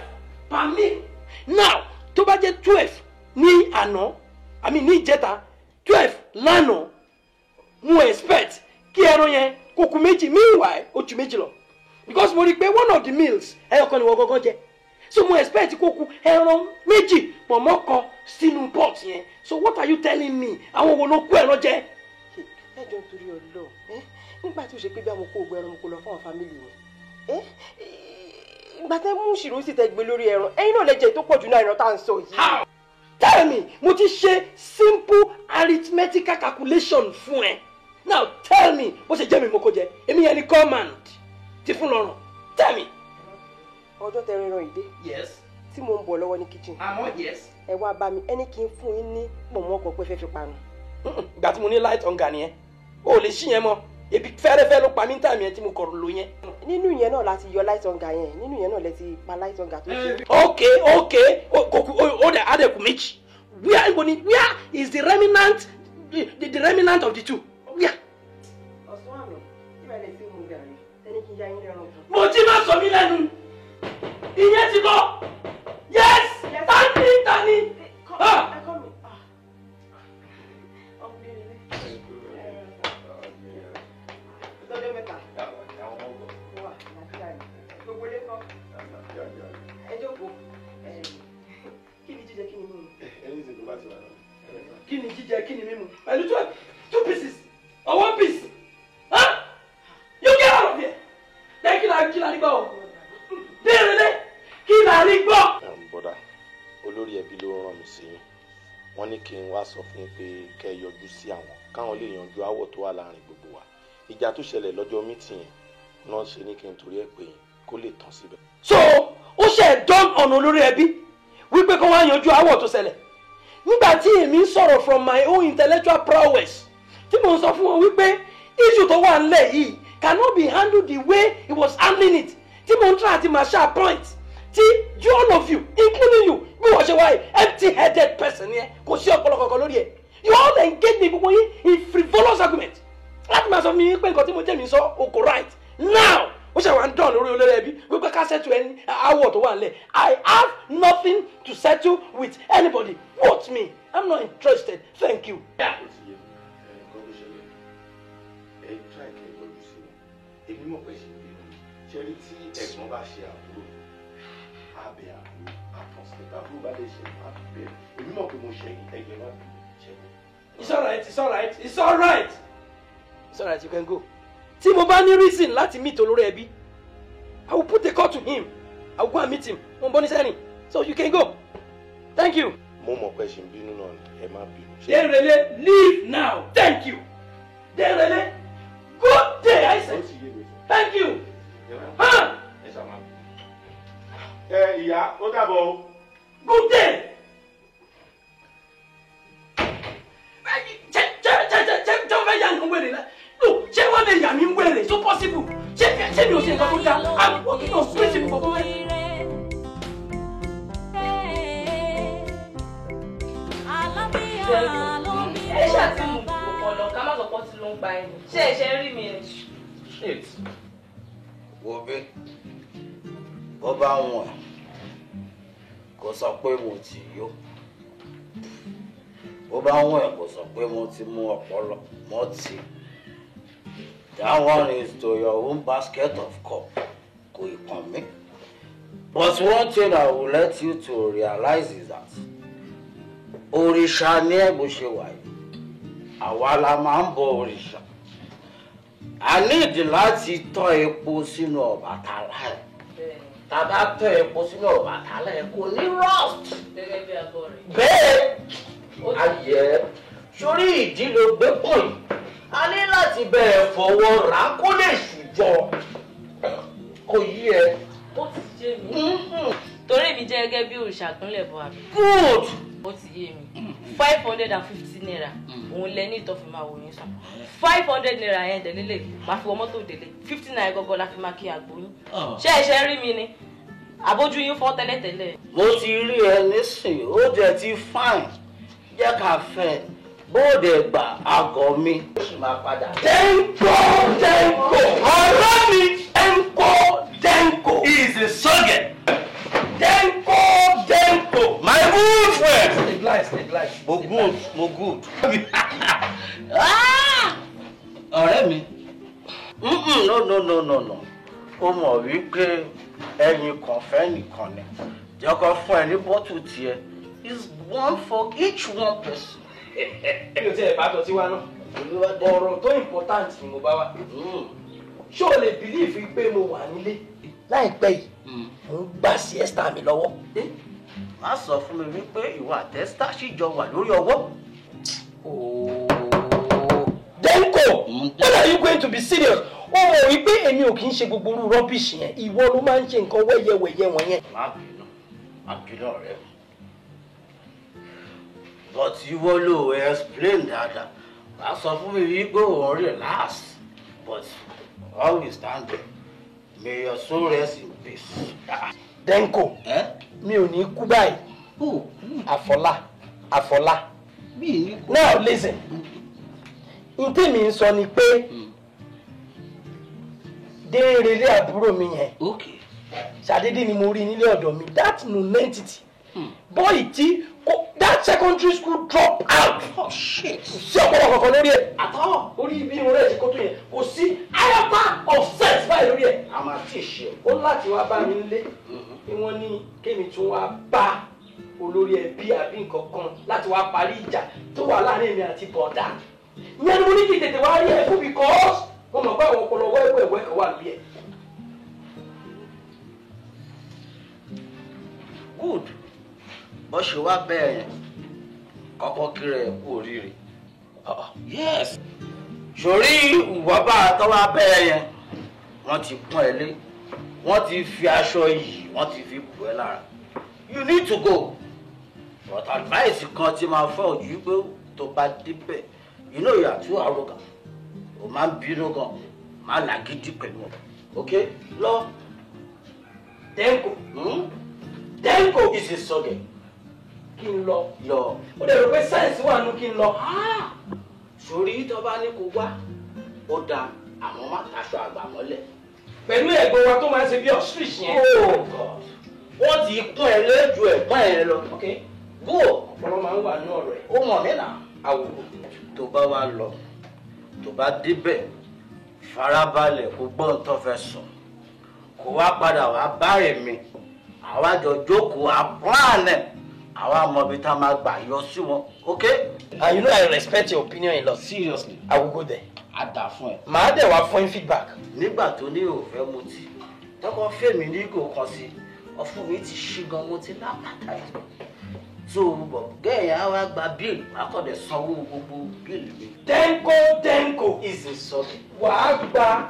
Speaker 2: per meal. Now, tó bá jẹ́ 12 ní àná, I mean ní ìjẹta, 12 lánàá, mo expect kí ẹran yẹn kó kù méjì, meanwhile ó ju méjì lọ. Because mo rí i pé one of the meals ẹyọkan ni wọ́n gangan jẹ. So mo expect kó kù ẹran méjì pọ̀nmọ́ kan sínú pot yẹn. So what are you telling me? Àwọn wo ló kó ẹran jẹ?
Speaker 9: Ẹ jọ̀ọ́ nítorí Ọlọ́run, nígbà tí ó ṣe pé bí àwọn kó gbẹ ẹran mo kó lọ fún àwọn fámìlì mi. Ìgbà tẹ́ mú ìṣirò sì tẹ́ gbé lórí ẹran, ẹ̀yin náà lè jẹ tó pọ̀ jù náà ẹran tá à ń sọ yìí.
Speaker 2: How? Tell me, mo ti ṣe simple arithmetical calculation fún ẹ. Now tell me, bó ṣe jẹ́ mi mo kó jẹ, èmi yẹn ni command ti fún lọ́rùn. Tell me.
Speaker 9: Ọjọ́ tẹ ẹran ìdé.
Speaker 2: Yes.
Speaker 9: Tí mo ń bọ̀ lọ́wọ́ ní kitchen.
Speaker 2: Àmọ́ yes.
Speaker 9: Ẹ wá bá mi, ẹni kí n fún yín ní pọ̀nmọ́ kan pé fẹ́ fi panu.
Speaker 2: Ìgbà tí mo ní light hunger nìyẹn, o ò lè ṣí yẹn mọ́. Ebi fẹ́rẹ́fẹ́ ló pa mí tàmí ẹ tí mo kọ̀rọ̀ lò yẹn.
Speaker 9: Nínú yẹn náà la ti yọ light hunger yẹn, nínú yẹn náà lẹ ti pa light hunger tó ṣe.
Speaker 2: Ok ok, o dẹ̀ adẹ̀kù méjì. Where is the remnant, the remnant of the two? Where?
Speaker 9: Ọ̀sán àná, tí bàá lè ṣe mú gàrí, ẹni kí n yá yín lẹ́ran kan.
Speaker 2: Mo ti máa sọ mí lẹ́nu. Ìyẹn ti lọ. Yes! Tani tani. Kí ni jíjẹ, kí ni mímu? Pẹ̀lú 2 pieces or 1 piece. Huh? You get out of here. Then kí la rí gbọ́ o? Dérelé, kí la rí gbọ́?
Speaker 3: Bọ́dà, olórí ẹbí ló rán mi sí yín. Wọ́n ní kí n wá sọ fún yín pé kẹ́ ẹ yọjú sí àwọn káwọn lè yanjú aáwọ̀ tó wà láàrin gbogbo wa. Ìjà tó ṣẹlẹ̀ lọ́jọ́ mítì yẹn náà ṣe ní kí n torí ẹ̀ pè yín. kó lè tán síbẹ̀.
Speaker 2: So ó ṣe dán ọ̀nà olórí ẹbí wípé kó wá yanjú aáwọ̀ tó ṣẹlẹ̀. Nígbà tí èmi ń sọ̀rọ̀ from my own intellectual prowess, tí mò ń sọ fún wọn wípé issue tó wà nílẹ̀ yìí cannot be handled the way he was handling it, tí mò ń try àti marshal point, tí you, all of you, including you, bí wọ́n ṣe wáyé, empty headed person yẹn, kò sí ọpọlọ kankan lórí ẹ̀. You all engage me, gbogbo yín, in frivolous argument láti máa sọ fún mi pé nǹkan tí mo jẹ́ mi sọ o kò right. Now ó ṣe wà ń dán lórí olórí ẹbí wípé ká settle ẹni aáwọ̀ tó wà nílẹ̀. I have nothing to settle with anybody but me. I'm not interested, thank you.
Speaker 3: Ó ti yé mi. Ẹ, nǹkan tó ṣẹlẹ̀, ẹ try kẹ́ ẹ yọjú sí wọn. Èmi mọ̀ pé ṣe bínú. Ṣe rí, tí ẹ̀gbọ́n bá ṣe àbúrò, abẹ àbúrò àtọ̀sílẹ̀, àbúrò bá lè ṣe àbẹ̀. Èmi mọ̀ pé mo ṣẹ̀yìn, ẹ̀gbẹ́ má bínú ṣẹ́gun.
Speaker 2: It's alright, it's alright, it's alright. It's alright, you can go. Tí mo bá ní reason láti meet olórí ẹbí, I will put a call to him. I will go and meet him. Mo ń bọ́ ní sẹ́rìn. So you can go. Thank you.
Speaker 3: Mo mọ̀ pé ṣe ń bínú náà ni, ẹ má bínú.
Speaker 2: Denrele, leave now. Thank you. Denrele, good day, I said. Thank you. Huh?
Speaker 3: Ẹ ṣáà má bínú. Ẹ ìyá, ó dàbọ̀ o.
Speaker 2: Good day. Ṣé ṣé ṣé ṣé ṣé ṣé wọ́n fẹ́ yà mí wèrè náà? No, ṣé wọ́n lè yà mí wèrè? So possible. Ṣé ṣé mi ò ṣe nǹkan tó dáa? I'm working on principle for women.
Speaker 5: Ẹ ṣáà ti mú ọpọlọ ká má sọ pé ọtí ló ń pa ẹni. Ṣé ẹ ṣe ń rí mi ni?
Speaker 12: Shit. Wo bí bó bá wọn ẹ kò sọ pé mo ti yó, bó bá wọn ẹ kò sọ pé mo ti mú ọpọlọ mo ti. That one is to your own basket of cup, kò ì kàn mí. But one thing I will let you to realize is that òrìṣà ní ẹ bó ṣe wà yìí, àwa la máa ń bọ òrìṣà. A nídìí láti tọ́ epo sínú Ọbàtálá ẹ̀. Tá a bá tọ́ epo sínú Ọbàtálá ẹ̀, kò ní rust.
Speaker 5: Gẹ́gẹ́ bí abọ́ rẹ̀.
Speaker 12: Bẹ́ẹ̀ ayẹ sórí ìdí ló gbé pọ̀ yìí, a ní láti bẹ̀rẹ̀ fọwọ́ rà á kó lè ṣùjọ kò yí ẹ.
Speaker 5: Ó ti yé mi. Torí èmi jẹ́ gẹ́gẹ́ bí òrìṣà ìpínlẹ̀ bọ̀ àbí.
Speaker 12: Good.
Speaker 5: Ó ti yé mi. ₦550 òun lẹ ní ìtọ́ fi máa wò yín sàn. ₦500 yẹn délélẹ̀ máa fi wọ mọ́tò délé. 50 naira gọ́gọ́ la fi máa kí àgbo yín. Ṣé ẹ ṣe ń rí mi ni? Àbójú yín fọ́ tẹ́lẹ̀tẹ́lẹ̀.
Speaker 12: Mo ti rí ẹ nísìnyí, ó jẹ ti fine, jẹ́ ká fẹ́ bóde gbà àgọ́ mi ó sì máa padà.
Speaker 2: Denko, Denko, ọ̀rẹ́ mi, Denko, Denko.
Speaker 4: He is a surgeon.
Speaker 2: Denko, Denko.
Speaker 4: My good friend.
Speaker 2: Stabilize, stabilize.
Speaker 12: Mo good, mo good. Ah! Ọ̀rẹ́ mi. No, no, no, no, no, ó mọ̀ wípé ẹyin kan fẹ́ nìkan ni, jẹ́ kó fún ẹ ní bottle tiẹ̀, is one for each one person.
Speaker 2: Mi ò tiẹ̀ bá tọ́ sí wa náà. Ọ̀rọ̀ tó important ni mo bá wá. Ṣé o lè believe pé mo wà nílé láìpẹ́ yìí, mo ń gbá siesta mi lọ́wọ́?
Speaker 12: Má sọ fún mi wípé ìwọ àti Esther ṣì jọ wà lórí ọwọ́.
Speaker 2: Denko, when are you going to be serious? Ó mọ̀ wípé èmi ò kì í ṣe gbogbo irú rubbish yẹn. Ìwọ ló máa ń ṣe nǹkan wẹ́yẹwẹ̀yẹ wọ̀nyẹn.
Speaker 12: Má bínú, má bínú, ọ̀rẹ́ mi, but ìwọ ló explain dáadáa. Wàá sọ fún mi wípé òun relax, but all we stand there, may your soul rest in peace.
Speaker 2: Denko, mi ò ní kú báyìí. Àfọlá, Àfọlá. Now listen. N tèmi ń sọ ni pé Déèrèlé àbúrò mi yẹn. Ṣàdédé ni mo rí nílé ọ̀dọ̀ mi, that nonentity. Boy tí kò that secondary school drop out.
Speaker 12: Oh shit.
Speaker 2: Kò sí ọ̀pọ̀lọpọ̀ kankan lórí ẹ̀. Àtọ́ orí ibi irun rẹ̀ ṣe kó tó yẹn. Kò sí iota of sense báyìí lórí ẹ̀.
Speaker 12: A máa tí ì ṣe.
Speaker 2: Ó láti wá bá mi nílé bí wọ́n ní kémi tún wá bá olórí ẹbí àbí nǹkan kan láti wá parí ìjà tó wà láàrin èmi àti bọ̀dá. Ìyẹn ni mo ní kí n tètè wá rí ẹ fún, because mo mọ̀ pé àwọn ọpọlọ wẹ́wẹ́wẹ́ kan wà lórí ẹ̀.
Speaker 12: Good. Bó ṣe wá bẹ́ẹ̀ yẹn, kọ́kọ́ kíra ẹ̀ kú oríire. Yes, sórí ìwọ bá tọ́wọ́ bẹ́ẹ̀ yẹn, wọ́n ti pọ́n ẹ lé. Wọ́n ti fi aṣọ yìí, wọ́n ti fi bù ẹ́ lára. You need to go. But advice kan tí máa fẹ́ ojú pé tó bá débẹ̀, you know you are too arrogant. O máa ń bínú gan, máa làgídí pẹ̀lú ọ. Okay? Lọ.
Speaker 2: Denko. Denko.
Speaker 12: Is a sọ̀gẹ̀.
Speaker 2: Kí n lọ.
Speaker 12: Lọ.
Speaker 2: Ó dẹ̀ rò pé sáyẹ̀nsì wà nù kí n lọ.
Speaker 12: Sórí tó bá ní kó wá, ó dáa, àmọ́ má taṣọ àgbà mọ́lẹ̀.
Speaker 2: Pẹ̀lú ẹ̀gbọ́n wa tó máa ń ṣe bí ostrich yẹn.
Speaker 12: Oh God. Wọ́n ti kún ẹ lójú ẹ̀gbọ́n ẹ lọ.
Speaker 2: Okay.
Speaker 12: Go.
Speaker 2: Ọ̀pọ̀lọpọ̀ máa ń wà ní ọ̀rọ̀ ẹ̀.
Speaker 12: Ó mọ̀ mí nà.
Speaker 2: Àwòrán.
Speaker 12: Tó bá wá lọ, tó bá débẹ̀, farabalẹ̀ kó gbọ́ ohun tó fẹ́ sọ. Kó wá padà wá bá èmi. Àwa jọ jókòó àpọ́nlẹ̀. Àwa mọ ibi tá a máa gbà yọ sí wọn. Okay?
Speaker 2: And you know I respect your opinion a lot. Seriously, I will go there.
Speaker 12: A dà fún ẹ.
Speaker 2: Màá dẹ̀ wá fún feedback.
Speaker 12: Nígbà tó ní ò fẹ́ mutí, tọkọ fèmí ní kò kàn sí, ọ̀fun mi ti ṣí gan, mo ti lápàtà yìí. So gẹ́yìn á wá gba bíìlì, wàá kọ̀ dẹ̀ sanwó gbogbo bíìlì mi.
Speaker 2: Denko Denko
Speaker 12: is a sọ́ọ̀kì.
Speaker 2: Wàá gba.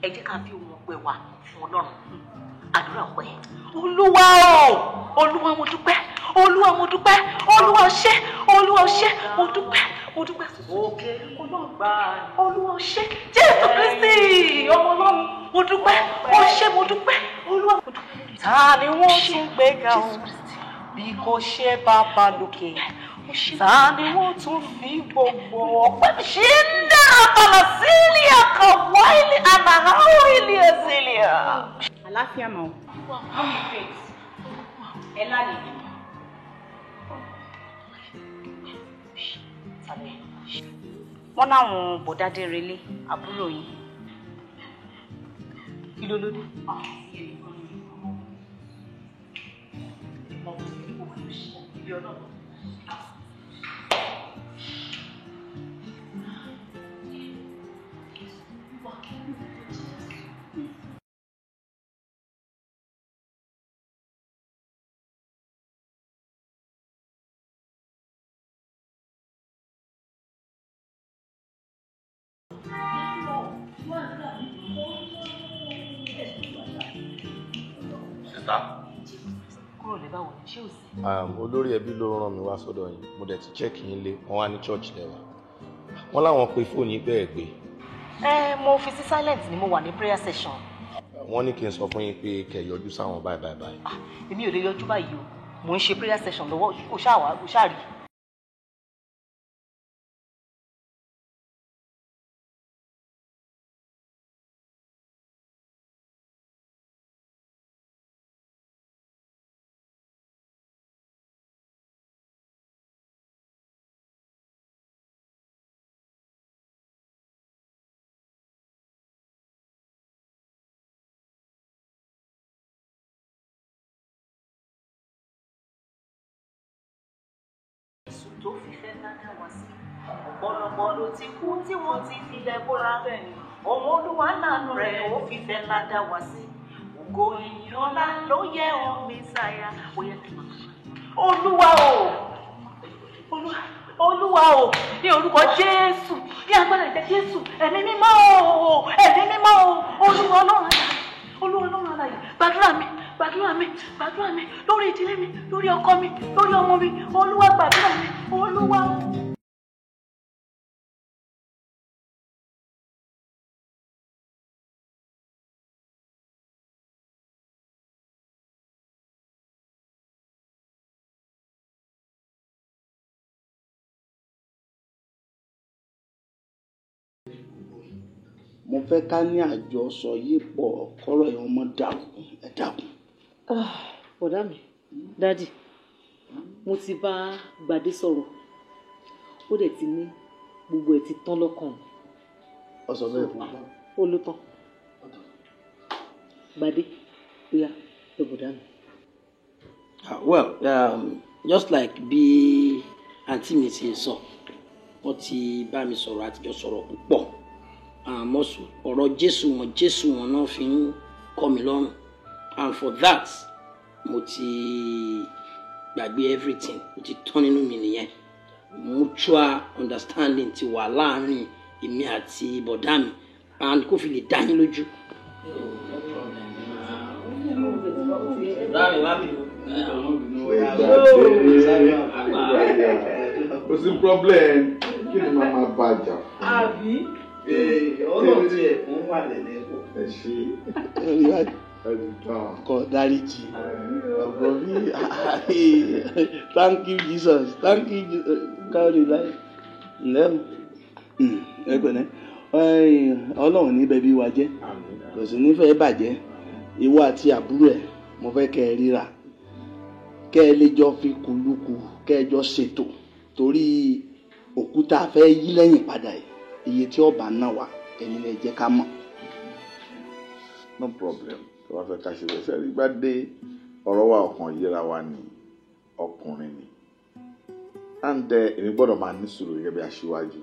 Speaker 10: Ẹ jẹ́ ká fi ohun ọpẹ́ wa fún Ọlọ́run. Àdúrà ọpẹ́. Olúwa o, Olúwa mo dúpẹ́, Olúwa mo dúpẹ́, Olúwa o ṣé, Olúwa o ṣé, mo dúpẹ́, mo dúpẹ́. Olúwa o ṣé, Jésù Kristi, ọmọ Ọlọ́run, mo dúpẹ́, o ṣé, mo dúpẹ́, Olúwa mo dúpẹ́.
Speaker 13: Ta ni wọ́n tún gbé ga o, bí kò ṣe bàbá lókè? Ta ni wọ́n tún fi gbogbo ọpẹ́ ṣe ń dá àbàlà sílíà kan wáìlì àmàhàwìlì ẹ̀sìlíà.
Speaker 14: Àlàáfíà mà ó. Mọ́mí Faith, ẹ lálejò. Wọ́n láwọn bọ̀dádé relé àbúrò yín.
Speaker 10: Kí ló ló dé?
Speaker 3: Sister.
Speaker 10: Kúrò lè báwo ni ṣé ò sí?
Speaker 3: Olórí ẹbí ló rán mi wá sọ́dọ̀ yín. Mo dẹ̀ ti check yín lé, wọ́n wá ní church lẹ́wà. Wọ́n láwọn pe fóònù yín bẹ́ẹ̀ gbé.
Speaker 10: Ẹ mo fi sí silent ni mo wà ní prayer session.
Speaker 3: Wọ́n ní kí n sọ fún yín pé kẹ́ yọjú sáwọn báyìí báyìí báyìí.
Speaker 10: Èmi ò lè yọjú báyìí o. Mò ń ṣe prayer session lọ́wọ́, o ṣáà wá, o ṣáà rí. Tó fífẹ́ ládàá wá sí ọ̀pọ̀lọpọ̀ ló ti kú tí wọ́n ti filẹ̀ bóra òun Olúwa lànà rẹ̀ ó fífẹ́ ládàá wá sí ògo ìyìn ọlá ló yẹ ọ́ Mẹ́sáyà ó yẹ kí n máa Olúwa o, Olúwa o, ní orúkọ Jésù, ní agbára ìjẹ Jésù, ẹ̀mí mímọ́ o, ẹ̀mí mímọ́ o, Olúwa Ọlọ́run alààyè, Olúwa Ọlọ́run alààyè, gbàdúrà mi, gbàdúrà mi, gbàdúrà mi, lórí ìdílé mi, lórí ọkọ mi, lórí ọmọ mi, Olúwa gbàdúrà mi, Olúwa o.
Speaker 6: Mo fẹ́ ká ní àjọsọ yìí pọ̀ kọ́rọ̀ ẹ̀ ọmọ dàrú ẹ dákun.
Speaker 10: Bọ̀dá mi, dádì, Mo ti bá Gbadé sọ̀rọ̀, ó dẹ̀ ti ní gbogbo ẹ̀ ti tán lọ́kàn.
Speaker 6: Ó sọ bẹ́ẹ̀ fún un.
Speaker 10: Ó ló tán. Gbadé, bóyá ẹ bọ̀dá mi.
Speaker 2: Well, just like bí àǹtí mi ṣe sọ, wọ́n ti bá mi sọ̀rọ̀, àtijọ́ sọ̀rọ̀ púpọ̀, àmọ́ ọ̀rọ̀ Jésù wọn náà fi ń kọ́ mi lọ́rùn, and for that mo ti gbàgbé everything, mo ti tán nínú mi nìyẹn. Mutual understanding ti wà láàárín èmi àti bọ̀dá mi, and kó fi lè dá yín lójú.
Speaker 7: Kò sí problem, kí ni màá máa bá jà fún.
Speaker 1: Àbí.
Speaker 4: Ọlọ́run ti ẹ̀kún wà lẹ́lẹ́kọ̀ọ́.
Speaker 7: Ẹ ṣe
Speaker 6: kọ dáríjì ọgbọ́n bí. Thank you Jesus, thank you Jesus. Kárí láì lẹ́mu ẹ pẹ̀lẹ́. Ọlọ́run ní bẹbí wa jẹ́, kò sì ní fẹ́ bàjẹ́. Ìwọ àti àbúrò ẹ̀, mo fẹ́ kẹ́ ẹ ríra, kẹ́ ẹ lè jọ fi kùlùkù, kẹ́ ẹ jọ ṣètò, torí òkúta fẹ́ yí lẹ́yìn padà yìí, iye tí ọba náà wà ẹ̀yin lè jẹ́ ká mọ̀.
Speaker 7: No problem, tó bá fẹ́ ká ṣe bẹ́ẹ̀ sẹ́rí Gbadé, ọ̀rọ̀ wa ọkàn yíra wa ni, ọkùnrin ni, and èmi gbọ́dọ̀ máa ní sùúrù gẹ́gẹ́ bí aṣíwájú.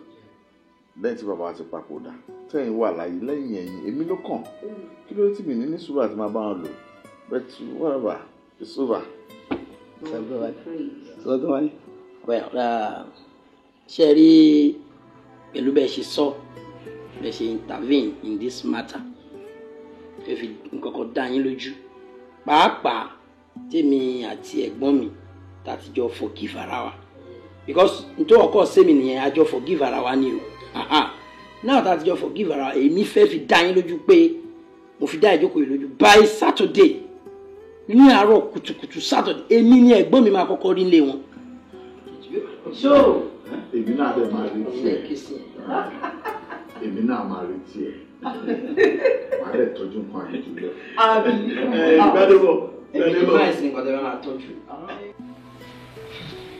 Speaker 7: Lẹ́yìn tí bàbá wa ti papòdà, tẹ́yìn wà láyé lẹ́yìn ẹ̀yìn èmi ló kàn, kí ló tì mí ní sùúrù àti máa bá wọn lò, but whatever, it's over.
Speaker 2: Well, ṣe rí pẹ̀lú bẹ́ẹ̀ ṣe sọ, bẹ́ẹ̀ ṣe intervene in this matter, fẹ́ fi nǹkan kan dá yín lójú, pàápàá tèmi àti ẹ̀gbọ́n mi tàti jọ forgive ara wa, because nítorí ọkọ sẹ́mi nìyẹn, a jọ forgive ara wa ni o. Náà tàti jọ forgive ara wa, èmi fẹ́ fi dá yín lójú pé mo fi dá ìjókòó yìí lójú by Saturday ní àárọ̀ kùtùkùtù Saturday, èmi ni ẹ̀gbọ́n mi máa kọ́kọ́ rí ilé wọn. So
Speaker 7: èmi náà dẹ̀ máa retí ẹ̀, èmi náà máa retí ẹ̀, màá dẹ̀ tọ́jú nǹkan àlejò lọ.
Speaker 1: Àbí.
Speaker 6: Gbadébọ̀,
Speaker 2: èmi kì í máa sin nǹkan tẹ́ bá máa tọ́jú.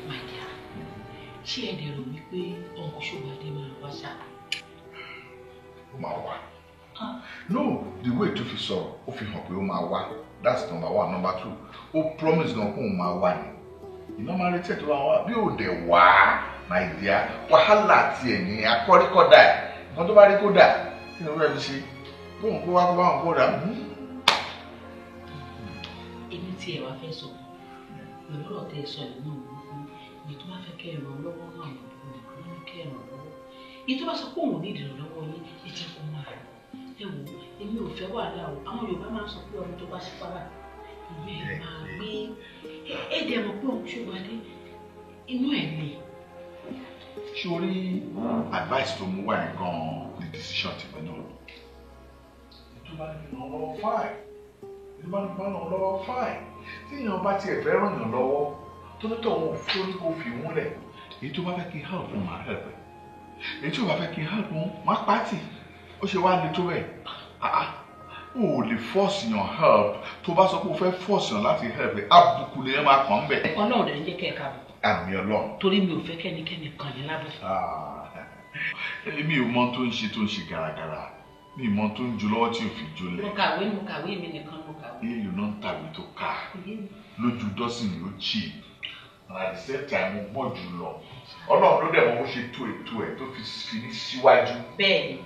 Speaker 13: My dear, ṣé ẹ dẹ̀ rò wípé ọkọ̀ Ṣọ́gbadé máa wá ṣá?
Speaker 7: Ó máa wá. No, the way tó fi sọ̀rọ̀, ó fi hàn pé ó máa wá. That's number one. Number two, ó promise gan pé òun máa wá ni. Iná máa retí ẹ̀ tó bá wá, bí ò dẹ̀ wá, my dear, wàhálà tiẹ̀ ní akọ́ríkọ́dà ẹ̀. Nǹkan tó bá rí kó dà, kí ni wọ́n fi ṣe? Bóun kó wá kó bá wọn kó dà.
Speaker 13: Èmi tí ẹ wá fẹ́ sọ, pẹ̀lú ọ̀rọ̀ tẹ́ ẹ sọ yìí náà, wípé èyí tó bá fẹ́ kẹ́ ẹ ràn lọ́wọ́ náà àwọn àbúrò nìkan ló ní kẹ́ ẹ ràn lọ́wọ́. Èyí tó bá sọ pé òun ò ní ìdìrànlọ́wọ́ yín, ẹ jẹ́ kó máa lọ. Ẹ wò ó, èmi ò fẹ́ wàhálà o. Àwọn Yorùbá máa ń sọ pé ọmọ tó bá ṣe párá, ìlú ẹ̀ máa gbé. Ẹ dẹ̀ mọ̀ pé òun Ṣọ́gbadé inú ẹ̀ le.
Speaker 7: Sórí advice tó mú wá yẹn gan-an ni decision tèmi náà. Tó bá ní ràn lọ́wọ́ fine, tó bá ní ràn lọ́wọ́ fine. Tí èèyàn bá tiẹ̀ fẹ́ ràn yàn lọ́wọ́, tó ní tọ̀hún tó ní kó fi wọ́n lẹ̀, èyí tó bá fẹ́ kí n help wọn máa help ẹ̀, èyí tó bá fẹ́ kí n help wọn máa pàtì. Ó ṣe wá le tó bẹ́ẹ̀. O ò lè force yàn help, tó bá sọ pé o fẹ́ force yàn láti help ẹ̀, àbùkù lè máa kàn ń bẹ̀.
Speaker 13: Ọlọ́run rẹ̀ ń jẹ́ kẹ́ ẹ káàbọ̀.
Speaker 7: Àmì Ọlọ́run.
Speaker 13: Torí mi ò fẹ́ kẹ́nikẹ́ni kàn yín lábọ̀.
Speaker 7: Èmi ò mọ tó ń ṣe gàràgàrà, mi ò mọ tó ń ju lọ́wọ́ tí ò fi jólẹ̀.
Speaker 13: Mo kàwé, mo kàwé, èmi nìkan mo kàwé.
Speaker 7: Èlò náà ń tàwé tó ká lójú dọ́sìn ló jì, and at the same time mo gbọ́ jù lọ. Ọlọ́run ló dẹ̀ mọ bó ṣe tó ètò ẹ̀ tó fi fi ní síwájú.
Speaker 13: Bẹ́ẹ̀ni,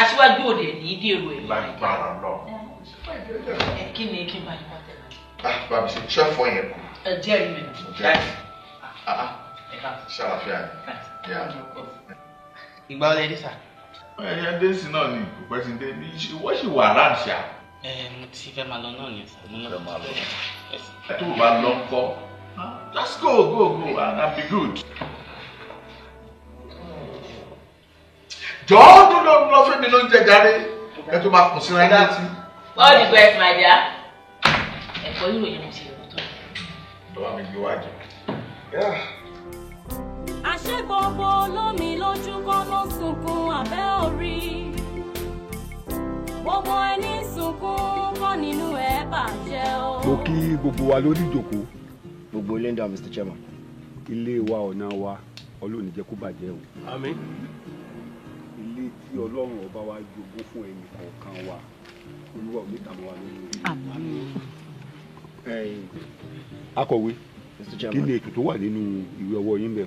Speaker 13: aṣíwájú òde ní dèrò ẹ̀.
Speaker 7: Lágbára lọ.
Speaker 13: Kí ni kí n bá yín wá tẹ̀lé?
Speaker 7: Bàbá mi ṣe ṣẹ́fọ̀ yẹn kù.
Speaker 13: Ẹ jẹ́rìí mi.
Speaker 7: Ṣàlàfíà ni.
Speaker 4: Ìgbà ọlẹ́ dé sà.
Speaker 7: Ẹyẹ dé sí náà ni, kò pẹ́ sí dé, wọ́n sì wà ránṣà.
Speaker 4: Ẹ mo ti fẹ́ máa lọ náà ni sà. Mo
Speaker 7: fẹ́ máa lọ. Tó o bá lọ ńkọ́, just go go go and be good. Jọ̀ọ́ tó lọ lọ fún mi ló ń jẹ jàre, ẹ tó máa kùn síra yín létí.
Speaker 5: All the best, my dear. Ẹ̀kọ́ ìròyìn mo ti rò tó.
Speaker 7: Bàbá mi gbé wájú.
Speaker 8: Àṣé gbogbo olómi lójú kọ́ ló sunkún abẹ́ orí. Gbogbo ẹni sunkún kọ́ nínú ẹ̀ bàjẹ́ o.
Speaker 15: Mo kí gbogbo wa lórí ìjókòó, Gbogbo ilé ń dá, Mr. Chairman.
Speaker 16: Ilé wa, ọ̀nà wa, Ọlọ́run ní jẹ́ kó bàjẹ́ o.
Speaker 17: Àmín.
Speaker 16: Ilé tí Ọlọ́run ọba wa jogún fún ẹnì kọ̀ọ̀kan wa, Olúwa ò ní tàmọ́ wa lórí.
Speaker 15: Àmín.
Speaker 16: Akọ̀wé,
Speaker 15: Mr.
Speaker 16: kí
Speaker 15: Chairman.
Speaker 16: ni ètò tó wà nínú ìwé ọwọ́ yín bẹ̀?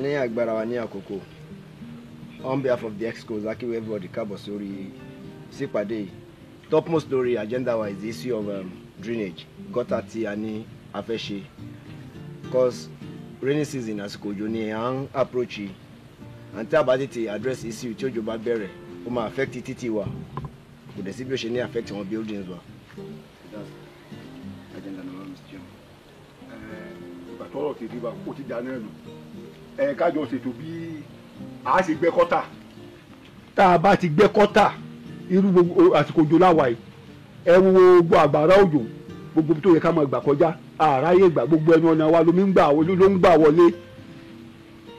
Speaker 15: Ní agbára wa ní àkókò, on behalf of the excos, a kí everybody káàbọ̀ sórí sípàdé yìí. Topmost lórí agenda wa is the issue of drainage gutter tí a ní a fẹ́ ṣe, cause rainy season, àsìkò òjò ni à ń approach yìí, and tí a bá tètè address issue, tí òjò bá bẹ̀rẹ̀, ó máa affect títì wa, kò dẹ̀ sí bí ó ṣe ní affect àwọn buildings wa. That's agenda number one, Mr. Chairman.
Speaker 16: Ìgbà tọ́rọ̀ ti rí bá ó ti dáná nù, ẹ kájọ ṣètò bí a ṣe gbẹ́ kọ́tà. Tá a bá ti gbẹ́ kọ́tà, irú gbogbo àsìkò òjò láwa yìí, ẹ wo gbogbo àgbàrá òjò, gbogbo tó yẹ ká máa gbà kọjá, àráyè gbà. Gbogbo ẹnu ọ̀nà wa lomi ń gbà ló ń gbà wọlé.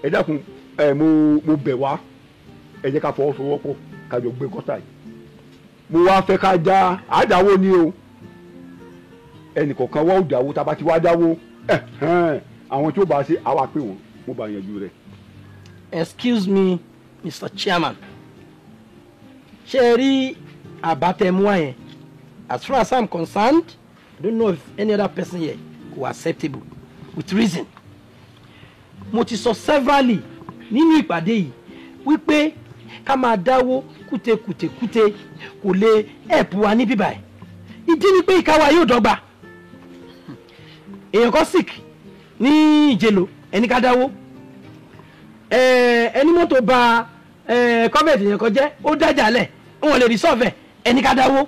Speaker 16: Ẹ dákun, ẹ mo bẹ̀ wá, ẹ jẹ́ ká fọwọ́sowọ́pọ̀ kájọ gbẹ́ kọ́tà yìí. Mo wá fẹ́ ká já àdáwó ni o, ẹnìkọ̀ọ̀kan wá ò dáwó. Tá a bá ti wá dáwó, àwọn tí ó bá ṣe àwa pé wọn mo bá yanjú rẹ̀.
Speaker 2: Excuse me, Mr. Chairman, ṣé ẹ rí àbátẹ̀múwá yẹn? As far as I'm concerned, I don't know if any other person here kò acceptable, with reason. Mo ti sọ severally nínú ìpàdé yìí wípé ká máa dáwó kútekùtekúte kò lè help wa ní bíbá ẹ̀. Ìdí ni pé ìka wa yóò dọ́gba. Èèyàn kan sick ní Ìjẹ̀lò, ẹni ká dáwó. Ẹni mọ́tò ba kọ́bẹ̀tì yẹn kan jẹ́, ó dájà lẹ̀, wọn lè resolve ẹ̀, ẹni ká dáwó.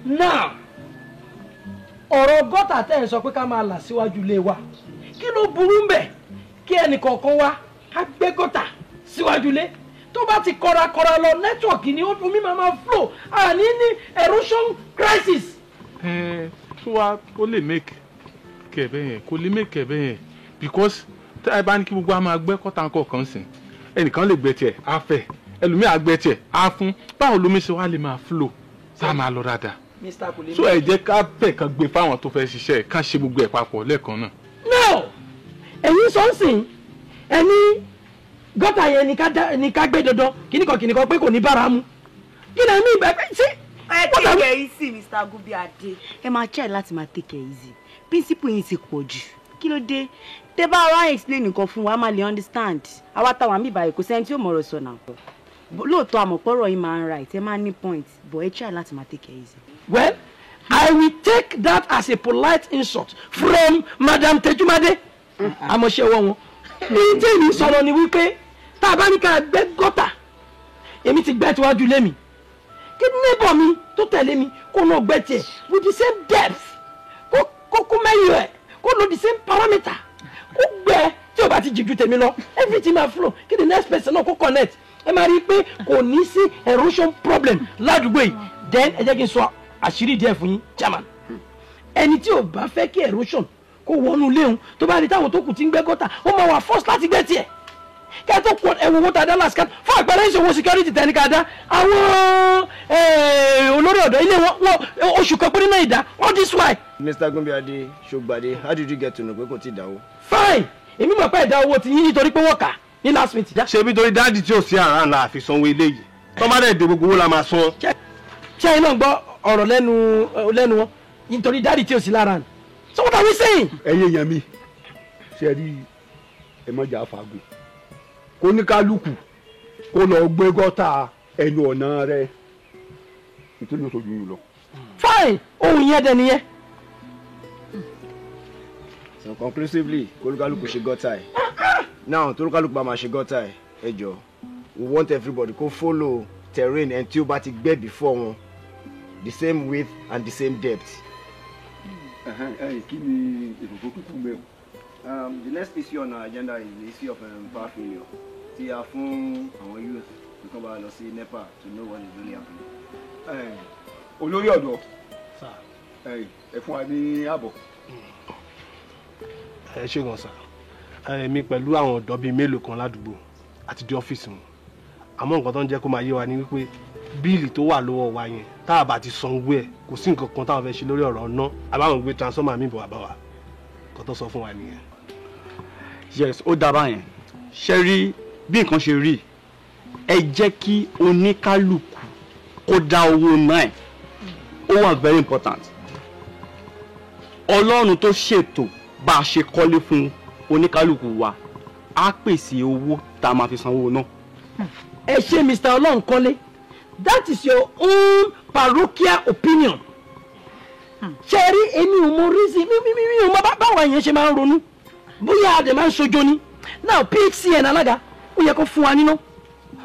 Speaker 2: Now, ọ̀rọ̀ gọ́tà tẹ́ ẹ̀ sọ pé ká máa là síwájú ilé wa, kí ló burú ń bẹ̀ kí ẹnì kọ̀ọ̀kan wa ká gbé gọ́tà síwájú ilé? Tó bá ti kọrakọra lọ, network ni, omi máa flow, àní ní erosion crisis.
Speaker 17: Ẹ tó wá, ó lè make kẹ̀bẹ́ yẹn, kò lè make kẹ̀bẹ́ yẹn, because tí a bá ní kí gbogbo a máa gbẹ́ kọ́tà kọ̀ọ̀kan sìn, ẹnìkan lè gbẹ́ tiẹ̀ á fẹ̀, ẹlòmíì á gbẹ́ tiẹ̀ á fún. Báwo lomi ṣe wá lè máa flow tá a máa lọ dáadáa?
Speaker 2: Mr. Kò lè.
Speaker 17: So ẹ jẹ́ ká fẹ̀ kan gbé fáwọn tó fẹ́ ṣiṣẹ́, ká ṣe gbogbo ẹ̀ papọ̀ lẹ́ẹ̀kan náà.
Speaker 2: No, ẹ̀yin sọ ń sìn, ẹni gọ́tà yẹn ni ká gbé dandan, kìnnìkan kìnnìkan pé kò ní bára mu. Kí ni ẹ̀mí ìgbà sí.
Speaker 14: Ẹ take it easy, Mr. Gubiade. Ẹ máa try láti máa take it easy. Principle yìí ti pọ̀ jù. Kí ló dé? Tẹ́ bá wá explain nǹkan fún wa, a máa lè understand. Àwa táwa mi báyìí, kò sẹ́ni tí ó mọ̀rọ̀ sọ náà. Lóòótọ́, àmọ̀pọ̀rọ̀ yìí máa ń right, ẹ máa ní point, but ẹ try láti máa take it easy.
Speaker 2: Well, I will take that as a polite insult from Madam Tejumade. Àmọ̀ṣẹ́ ọwọ́ wọn. Ní tí èmi sọ̀rọ̀ ni wípé tá a bá ní ká gbẹ́ gọ́tà, èmi ti gbẹ́ tiwájú ilé mi. Kí neighbor mi tó tẹ̀lé mi kó náà gbẹ́ tiẹ̀ with the same depth, kó mẹ́yìn ẹ̀, kó lo the same parameter, kó gbẹ́ tí o bá ti jìjú tèmi lọ, everything máa flow. Kí the next person náà kó connect, ẹ máa rí i pé kò ní sí erosion problem ládùúgbò yìí. Then ẹ jẹ́ kí n sọ àṣírí díẹ̀ fún yín, chairman. Ẹni tí ò bá fẹ́ kí erosion kó wọnú léhun, tó bá rí táwọn tó kù ti ń gbẹ́ gọ́tà, ó máa wà force láti gbẹ́ tiẹ̀. Kí a tó kọ ẹ̀wọ̀n owó tá a dá last card, fún àpẹẹrẹ ìṣòwò security tẹ̀ ní ká dá àwọn olórí ọ̀dọ́ ilé wọn, oṣù kan péré náà ìdá all this while.
Speaker 15: Mr. Gumbiade Ṣògbàdé, how did you get to know pé kò tí ì dáwó?
Speaker 2: Fine, èmi mọ̀ pé ẹ̀dá owó ti yín nítorí pé wọ́n kà ní last meeting.
Speaker 18: Ṣé bí torí daddy tí ò sí àrà ńlá àfi sanwó eléyìí, tó bá dẹ̀ dé, gbogbo owó la máa san.
Speaker 2: Ṣé iná gbọ́ ọ̀rọ̀ lẹ́nu wọn nítorí daddy tí ò sí lára nù? So what are we saying?
Speaker 16: Ẹ̀yin èèyàn mi, ṣe rí, ẹ má jà fagùn. Kó ní kálukú kó lọ gbé gọ́tà ẹnu ọ̀nà rẹ̀ nítorí ó sojú yìí lọ.
Speaker 2: Fine, ohun yẹn dẹ nìyẹn.
Speaker 15: So conclusively, kólúkálùkù ṣe gọ́tà ẹ̀. Now, tólúkálùkù bá máa ṣe gọ́tà ẹ̀, ẹ jọ, we want everybody kó follow terrain ẹni tí ó bá ti gbẹ́ before wọn, the same width and the same depth.
Speaker 16: Kí ni ètò tó kúkú mẹ́wọ̀n?
Speaker 15: The next issue on our agenda is the issue of power failure. Tí a fún àwọn youth to come bá lọ sí NEPA to know what is really happening.
Speaker 16: Olórí ọ̀dọ́, ẹ fún wa ní àbọ̀.
Speaker 18: Ẹ ṣé gan sir. Èmi pẹ̀lú àwọn ọ̀dọ́ bíi mélòó kan ládùúgbò àti dé ọ́fíìsì wọn, àmọ́ nǹkan tó ń jẹ́ kó máa yé wa ni wípé bill tó wà lọ́wọ́ wa yẹn, tá a bá ti sanwó ẹ̀, kò sí nǹkan kan táwọn fẹ́ ṣe lórí ọ̀rọ̀ ọ̀nà àbáwọn gbé transformer mi bọ̀ wá bá wa. Kó tó sọ fún wa nìyẹn.
Speaker 19: Yes, ó dábàá yẹn. Ṣe rí bí nǹkan ṣe rí, ẹ jẹ́ kí oníkálukú kó dá owó náà, ó wà very important. Ọlọ́run tó ṣètò bá a ṣe kọ́lé fún oníkálukú wa á pèsè owó tá a máa fi sanwó náà.
Speaker 2: Ẹ ṣe, Mr. Ọlọ́nkọ́lé, that is your own parochial opinion. Ṣe rí, èmi ò mọ reason, mi ò mọ báwọn èèyàn ṣe máa ń ronú, bóyá a dẹ̀ máa ń sojo ni. Now, PHCN alága, ó yẹ kó fún wa níná,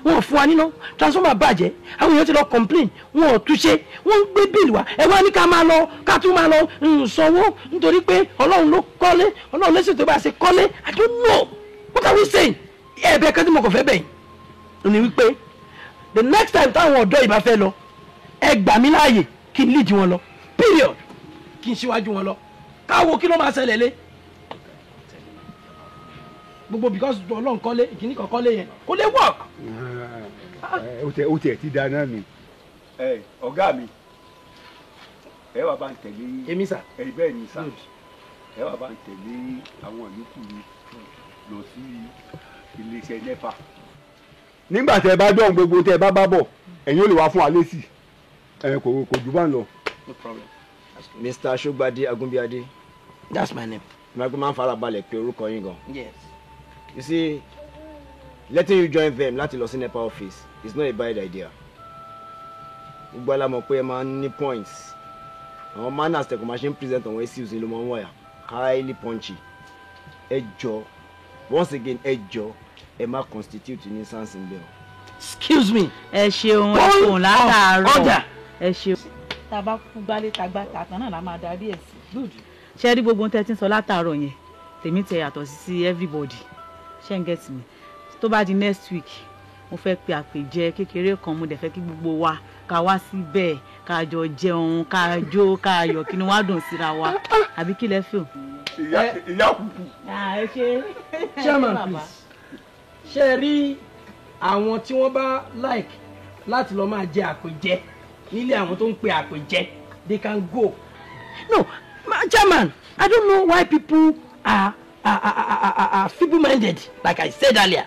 Speaker 2: wọn ò fún wa níná. Transformer bàjẹ́, àwọn èèyàn ti lọ complain, wọn ò túnṣe, wọn ń gbé bill wá. Ẹ wá ní ká máa lọ, ká tún máa lọ sanwó nítorí pé Ọlọ́run ló kọ́lé, Ọlọ́run ló ṣètò bá a ṣe kọ́lé. I don't know what are we saying. Ẹ̀bẹ̀ kan tí mo kàn fẹ́ bẹ̀ yín ni wípé the next time táwọn ọ̀dọ́ yìí bá fẹ́ lọ, ẹ gbà mí láàyè kí n lead wọn lọ, period, kí n ṣíwájú wọn lọ, káwo kí ló máa ṣẹlẹ̀ lé gbogbo, because Ọlọ́run kọ́lé, ìkíní kan kọ́lé yẹn kò lè work.
Speaker 16: Ó tẹ̀ ti da náà nù. Ẹ ọ̀gá mi, ẹ wà bá ń tẹ̀lé.
Speaker 2: Èmi sà.
Speaker 16: Ẹ bẹ́ẹ̀ ni sà, ẹ wà bá ń tẹ̀lé àwọn yòókù mi lọ sí iléeṣẹ́ NEPA. Nígbà tẹ bá dán gbogbo tẹ bá bá bọ̀, ẹ̀yin ò lè wá fún wa lésì. Ẹ kò jù bá ń lọ.
Speaker 2: No problem.
Speaker 15: Mr. Sogbade Agunbiade.
Speaker 2: That's my name.
Speaker 15: Ìmọ̀ máa ń farabalẹ̀ pé orúkọ yín gan.
Speaker 2: Yes.
Speaker 15: You see, letting you join them láti lọ sí NEPA office is not a bad idea. Gbogbo ala mọ̀ pé ẹ máa ń ní points. Àwọn manners tẹ̀kọ̀ máa ṣe ń present àwọn issues ló máa ń wáyà highly punchy. Ẹ jọ, once again, ẹ jọ, ẹ má constitute nuisance ń bẹ̀ o.
Speaker 2: Excuse me.
Speaker 20: Ẹ ṣeun, ẹ ṣeun látàárọ̀.
Speaker 2: Order.
Speaker 20: Ẹ ṣeun. Tá a bá kú gbálé tagbá tàtàn náà la máa darí ẹ̀ sí. Good. Ṣé rí gbogbo ohun tẹ́ ti ń sọ látàárọ̀ yẹn, tèmi tẹ yàtọ̀ sí everybody. Ṣé ń get me? Tó bá di next week, mo fẹ́ pe àpèjẹ kékeré kan, mo dẹ̀ fẹ́ kí gbogbo wa ká wá síbẹ̀, ká jọ jẹun, ká jó, ká yọ̀, kí ni wàá dùn síra wa, àbí kí lẹ feel?
Speaker 16: Ìyá kúkú.
Speaker 20: Ẹ ṣe.
Speaker 2: Chairman, please, ṣe rí àwọn tí wọ́n bá like láti lọ máa jẹ àpèjẹ nílé àwọn tó ń pe àpèjẹ, they can go. No, chairman, I don't know why people are feeble-minded, like I said earlier.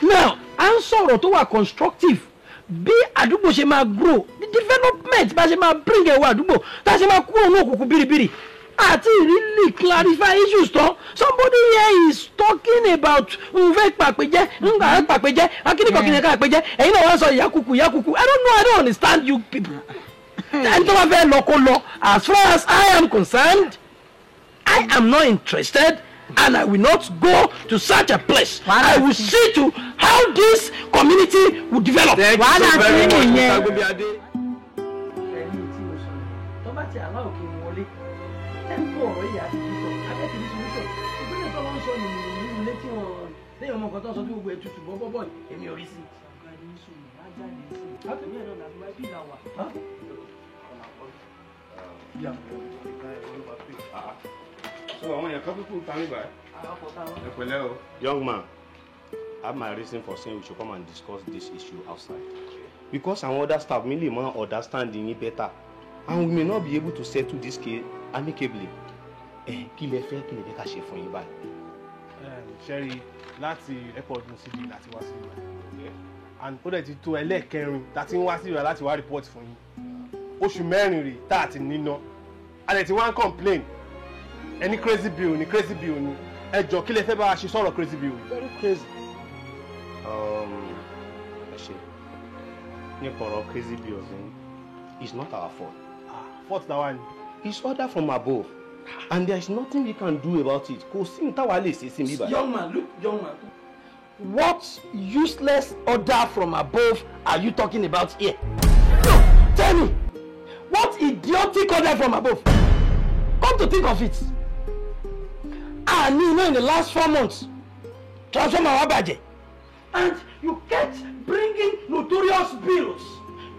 Speaker 2: Now, à ń sọ̀rọ̀ tó wà constructive, bí àdúgbò ṣe máa grow, the development, bá ṣe máa bring ẹwà àdúgbò, tá a ṣe máa kúrò ní òkùnkùn bìrìbìrì, àti really clarify issues tán. Somebody here is talking about n fẹ́ pàpéjẹ́, n kà pàpéjẹ́, akíníkọ̀kíní ká pàpéjẹ́, ẹ̀yin náà wọ́n sọ ìyá kúkú, ìyá kúkú. I don't know, I don't understand you people. Ẹni tó bá fẹ́ lọ kó lọ. As far as I am concerned, I am not interested and I will not go to such a place. I will see to how this community will develop.
Speaker 20: Wàhálà tí nìyẹn.
Speaker 2: Ẹni tí mo sọ tó bá ti aláwọ̀ kí n wọlé tẹ́ńpù ọ̀rọ̀ yìí àti kíkọ́ abẹ́tì ní solution ìpínlẹ̀ tó lọ́n sọ nìyí nínú ilé tí wọ́n lẹ́yìn ọmọ kan tó ń sọ tí gbogbo ẹ̀ tutù bọ́bọ́bọ́, èmi ò rí sí.
Speaker 3: So àwọn èèyàn kan kúkú ta mí báyìí. Ẹ pẹ̀lẹ́ o.
Speaker 21: Young man, I have my reason for saying we should come and discuss this issue outside. Because àwọn other staff mi lè mọ understand yín better and we may not be able to settle this case amicably. Ẹ kí lẹ fẹ́, kí lẹ fẹ́ ká ṣe fún yín báyìí?
Speaker 18: Ṣẹ́rí, láti airport ní síbi láti wá sí ibà, and ó dẹ̀ ti tó ẹlẹ́ẹ̀kẹrin tá a ti ń wá sí ibà láti wá report fún yín. Oṣù 4 rèé tá a ti níná, a dẹ̀ ti wá ń complain. Ẹni crazy bill ni, crazy bill ni. Ẹ jọ, kí lẹ fẹ́ bá a ṣe sọ̀rọ̀ crazy bill?
Speaker 2: Very crazy.
Speaker 21: Ẹ ṣe, nípa ọ̀rọ̀ crazy bills ni, it's not our fault.
Speaker 18: Fault náà wà ní.
Speaker 21: It's order from above and there is nothing we can do about it. Kò sí ní táwa lè ṣe sí mi báyìí.
Speaker 2: Young man, look, young man. What useless order from above are you talking about here? No, tell me. What idiotic order from above? Come to think of it, ah, ní iná in the last 4 months, transformer wa bàjẹ́, and you kept bringing notorious bills.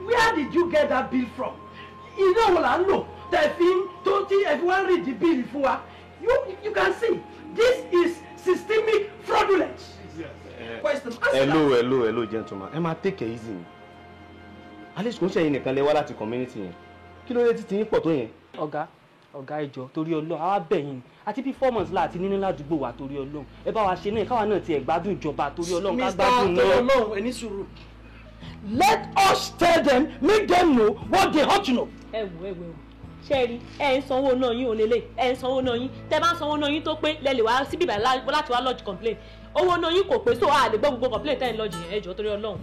Speaker 2: Where did you get that bill from? Iná wo là ń lò tẹ̀fín tó tí ẹ fi wá ń read the bill fún wa? You can see this is systemic fraudulence. Question.
Speaker 21: Hello, hello, hello, gentleman. Ẹ máa take it easy ni. At least kò ń ṣe ẹ̀yin nìkan lẹ wá láti community yẹn. Kí ló dé títí yín pọ̀ tó yẹn?
Speaker 1: Ọ̀gá,
Speaker 11: Ọ̀gá, ìjọ torí Ọlọ́run, àwa bẹ̀ yín àti bí 4 months láti nínú ládùúgbò wa. Torí Ọlọ́run, ẹ bá wa ṣe náà, káwa náà tiẹ̀ gbádùn ìjọba, torí Ọlọ́run, ká gbádùn
Speaker 2: Mr.
Speaker 11: náà.
Speaker 2: Ọlọ́run, ẹ ní sùúrù. Let us tell them, make them know what they ought to know.
Speaker 22: Ẹ wò, ẹ wò, ẹ wò, ṣé ẹ rí, ẹ ń sanwó náà yín, òun lélẹ̀, ẹ ń sanwó náà yín. Tẹ bá ń sanwó náà yín tó pé, lẹ lè wá síbí báyìí láti wá lodge complain. Owó náà yín kò pé, so a lè gbọ́ gbogbo complain tẹ́ ń lodge yẹn. Ẹ jọ̀ọ́, torí Ọlọ́run.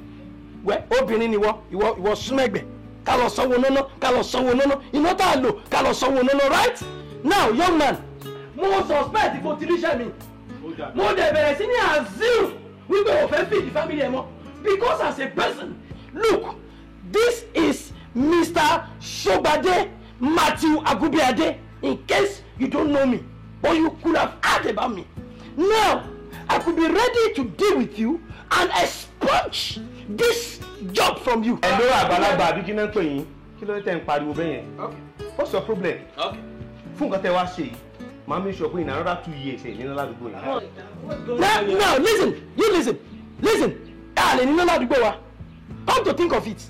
Speaker 2: Wẹ́, obìnrin ni wọ́, ìwọ súnmẹ́gbẹ̀, ká lọ sanwó náná, ká lọ sanwó náná, iná tá a lò, ká lọ sanwó náná. Right now, young man, mo suspect kò ti ríṣẹ́ mi. Mo dẹ̀ bẹ̀rẹ̀ sí ní assume wípé o fẹ́ feed the family ẹ̀ mọ́, because as a person, look, this is Mr. Sobade Matthew Agubiade, in case you don't know me, but you could have heard about me. Now I could be ready to deal with you and expunge this job from you.
Speaker 21: Ẹ ló àgbàlagbà, àbí kí náà ń pè yín? Kí ló dé tẹ́ ń pariwo bẹ́ẹ̀ yẹn? What's your problem? Fún nǹkan tẹ́ wá ṣe yìí, màá make sure pé in another 2 years, ẹ̀ nínú ládùúgbò yìí.
Speaker 2: Now listen, you listen, listen. A lè nínú ládùúgbò wa. Come to think of it,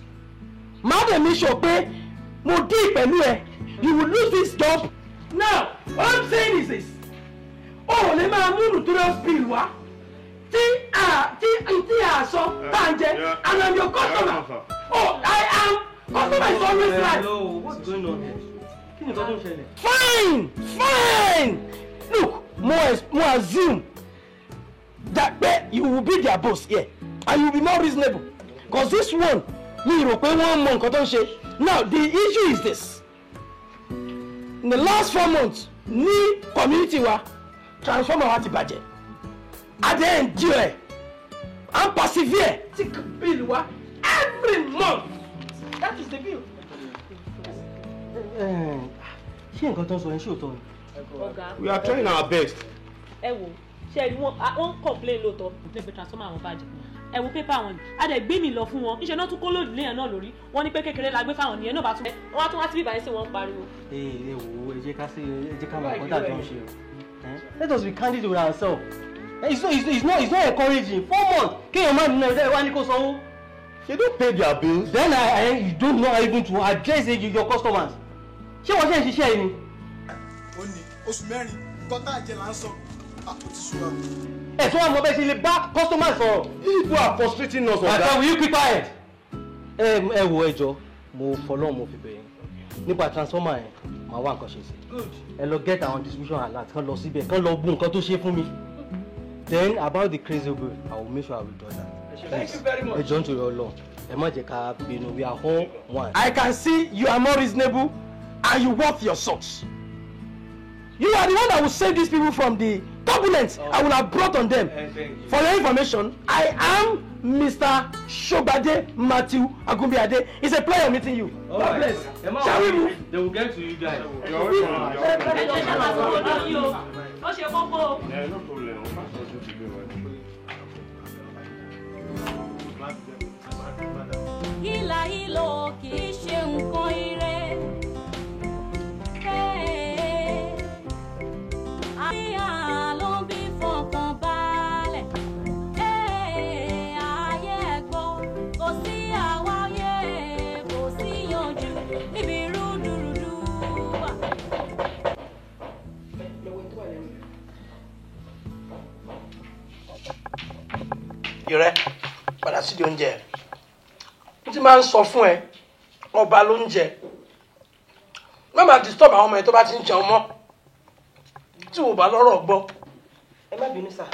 Speaker 2: màá dẹ̀ make sure pé mo deal pẹ̀lú ẹ. You will lose this job. Now, what I'm saying is this: o ò lè máa mú notorious bill wá tí a sọ tá à ń jẹ, and I'm your customer. Oh, I am customer is always right.
Speaker 11: Hello, what's going on here? Kí ni nǹkan tó ń ṣẹlẹ̀?
Speaker 2: Fine, fine. Look, mo assume that pé you will be their boss here and you will be more reasonable, 'cause this one, mi rò pé wọ́n mọ nǹkan tó ń ṣe. Now, the issue is this: in the last 4 months, ní community wa, transformer wa ti bàjẹ́. A dẹ̀ endure and persevere. Take bill wa every month, that is the bill.
Speaker 11: Ṣé nǹkan tó ń sọ yẹn, ṣé òótọ́ ni?
Speaker 22: Ọ̀gá.
Speaker 21: We are trying our best.
Speaker 22: Ẹ wò, ṣe rí, wọn wọ́n complain lóòótọ́, complain pé transformer àwọn bàjẹ́. Ẹ wo pépà wọn ni a dẹ̀ gbé mi lọ fún wọn. Níṣẹ́ náà tún kó lòdì léèyàn náà lórí wọn ní pé kékeré la gbé fáwọn nìyẹn náà, bá tún wọn á tún wá síbí báyìí sí, wọn ń pariwo.
Speaker 11: Ẹ wò, ẹ jẹ́ ká ṣe, ẹ jẹ́ ká mọ nǹkan tá a jọ ń ṣe o. Let us be candid with ourselves. It's not encouraging. 4 months kéèyàn má nínú ẹ̀dá ẹ̀ wá ní kó sanwó.
Speaker 21: They don't pay their bills.
Speaker 11: Then you don't know how even to address your customers. Ṣé wọ́n ṣe ń ṣiṣẹ́ yìí ni?
Speaker 23: Ó ní oṣù 4, nǹkan tá a jẹ là ń sọ, ó ti sú wa.
Speaker 11: Ẹ tún wà mọ bẹ́ẹ̀ ṣe lè bá customers sọ̀rọ̀.
Speaker 21: You people are frustrating us, ọ̀gá.
Speaker 11: Àtàwọn, you keep quiet. Ẹ wo, ẹ jọ̀ọ́, mo fọlọ́run, mo fi bẹ̀ yín nípa transformer yẹn, màá wá nǹkan ṣe sí. Ẹ lọ get àwọn distribution alert kán lọ síbẹ̀, kán lọ bú nǹkan tó ṣe fún mi. Then about the crazy bill, I will make sure I will do that.
Speaker 2: Thank you very much.
Speaker 11: Ẹ jọ̀ọ́, nítorí Ọlọ́run, ẹ má jẹ́ ká bínú, we are all one.
Speaker 2: I can see you are more reasonable and you worth your socks. You are the one that will save these people from the turbulence I will have brought on them. For your information, I am Mr. Shobade Matthew Agunbiade. It's a pleasure meeting you. God bless. Shall we move?
Speaker 11: They will get to you guys.
Speaker 22: Ẹ jọ̀ọ́, ṣe máa sanwó náà yín o, ó ṣe kókó o.
Speaker 21: Yeah, no problem. We'll find something to do, right?
Speaker 8: Hílà hílò kì í ṣe nǹkan ire. Àríyá ló ń bí fọkàn balẹ̀. Ayé ẹ̀gbọ́n, kò sí àwáyé, kò sí yanjú níbi rúdurùdu wà.
Speaker 9: Lọ́wọ́ tó wà lẹ́nu.
Speaker 2: Ìrẹ́ padà sídìí oúnjẹ. N ti máa ń sọ fún ẹ, ọba ló ń jẹ. Má máa disturb àwọn ọmọ ẹ tó bá ti ń jẹun mọ́ tí wò bá lọ́rọ̀ gbọ́.
Speaker 9: Ẹ má bínú, sir.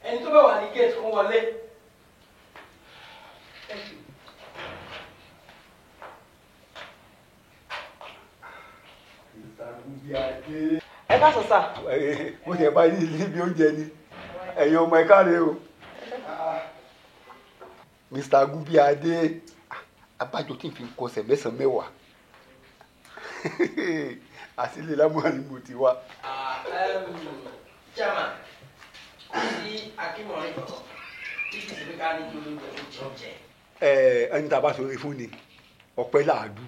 Speaker 2: Ẹni tó bá wà ní gate kó wọlé.
Speaker 9: Thank you. Ẹ káàsán, sir.
Speaker 16: Mo tẹ̀ bá yín níbi oúnjẹ ni. Ẹ̀yin ọmọ, ẹ káre o. Mr. Agunbíadé, abájọ tí n fi kọsẹ̀ mẹ́sàn-án mẹ́wàá àti ilé lámúhàn ni mo ti wá.
Speaker 2: Chairman, kò sí akínmọ̀rin kankan tí kì í ṣe pé ká ní kí olóúnjẹ kó jẹun jẹ.
Speaker 16: Ẹ ẹni tá a bá sọ̀rọ̀ fún ni ọpẹ́ làádú,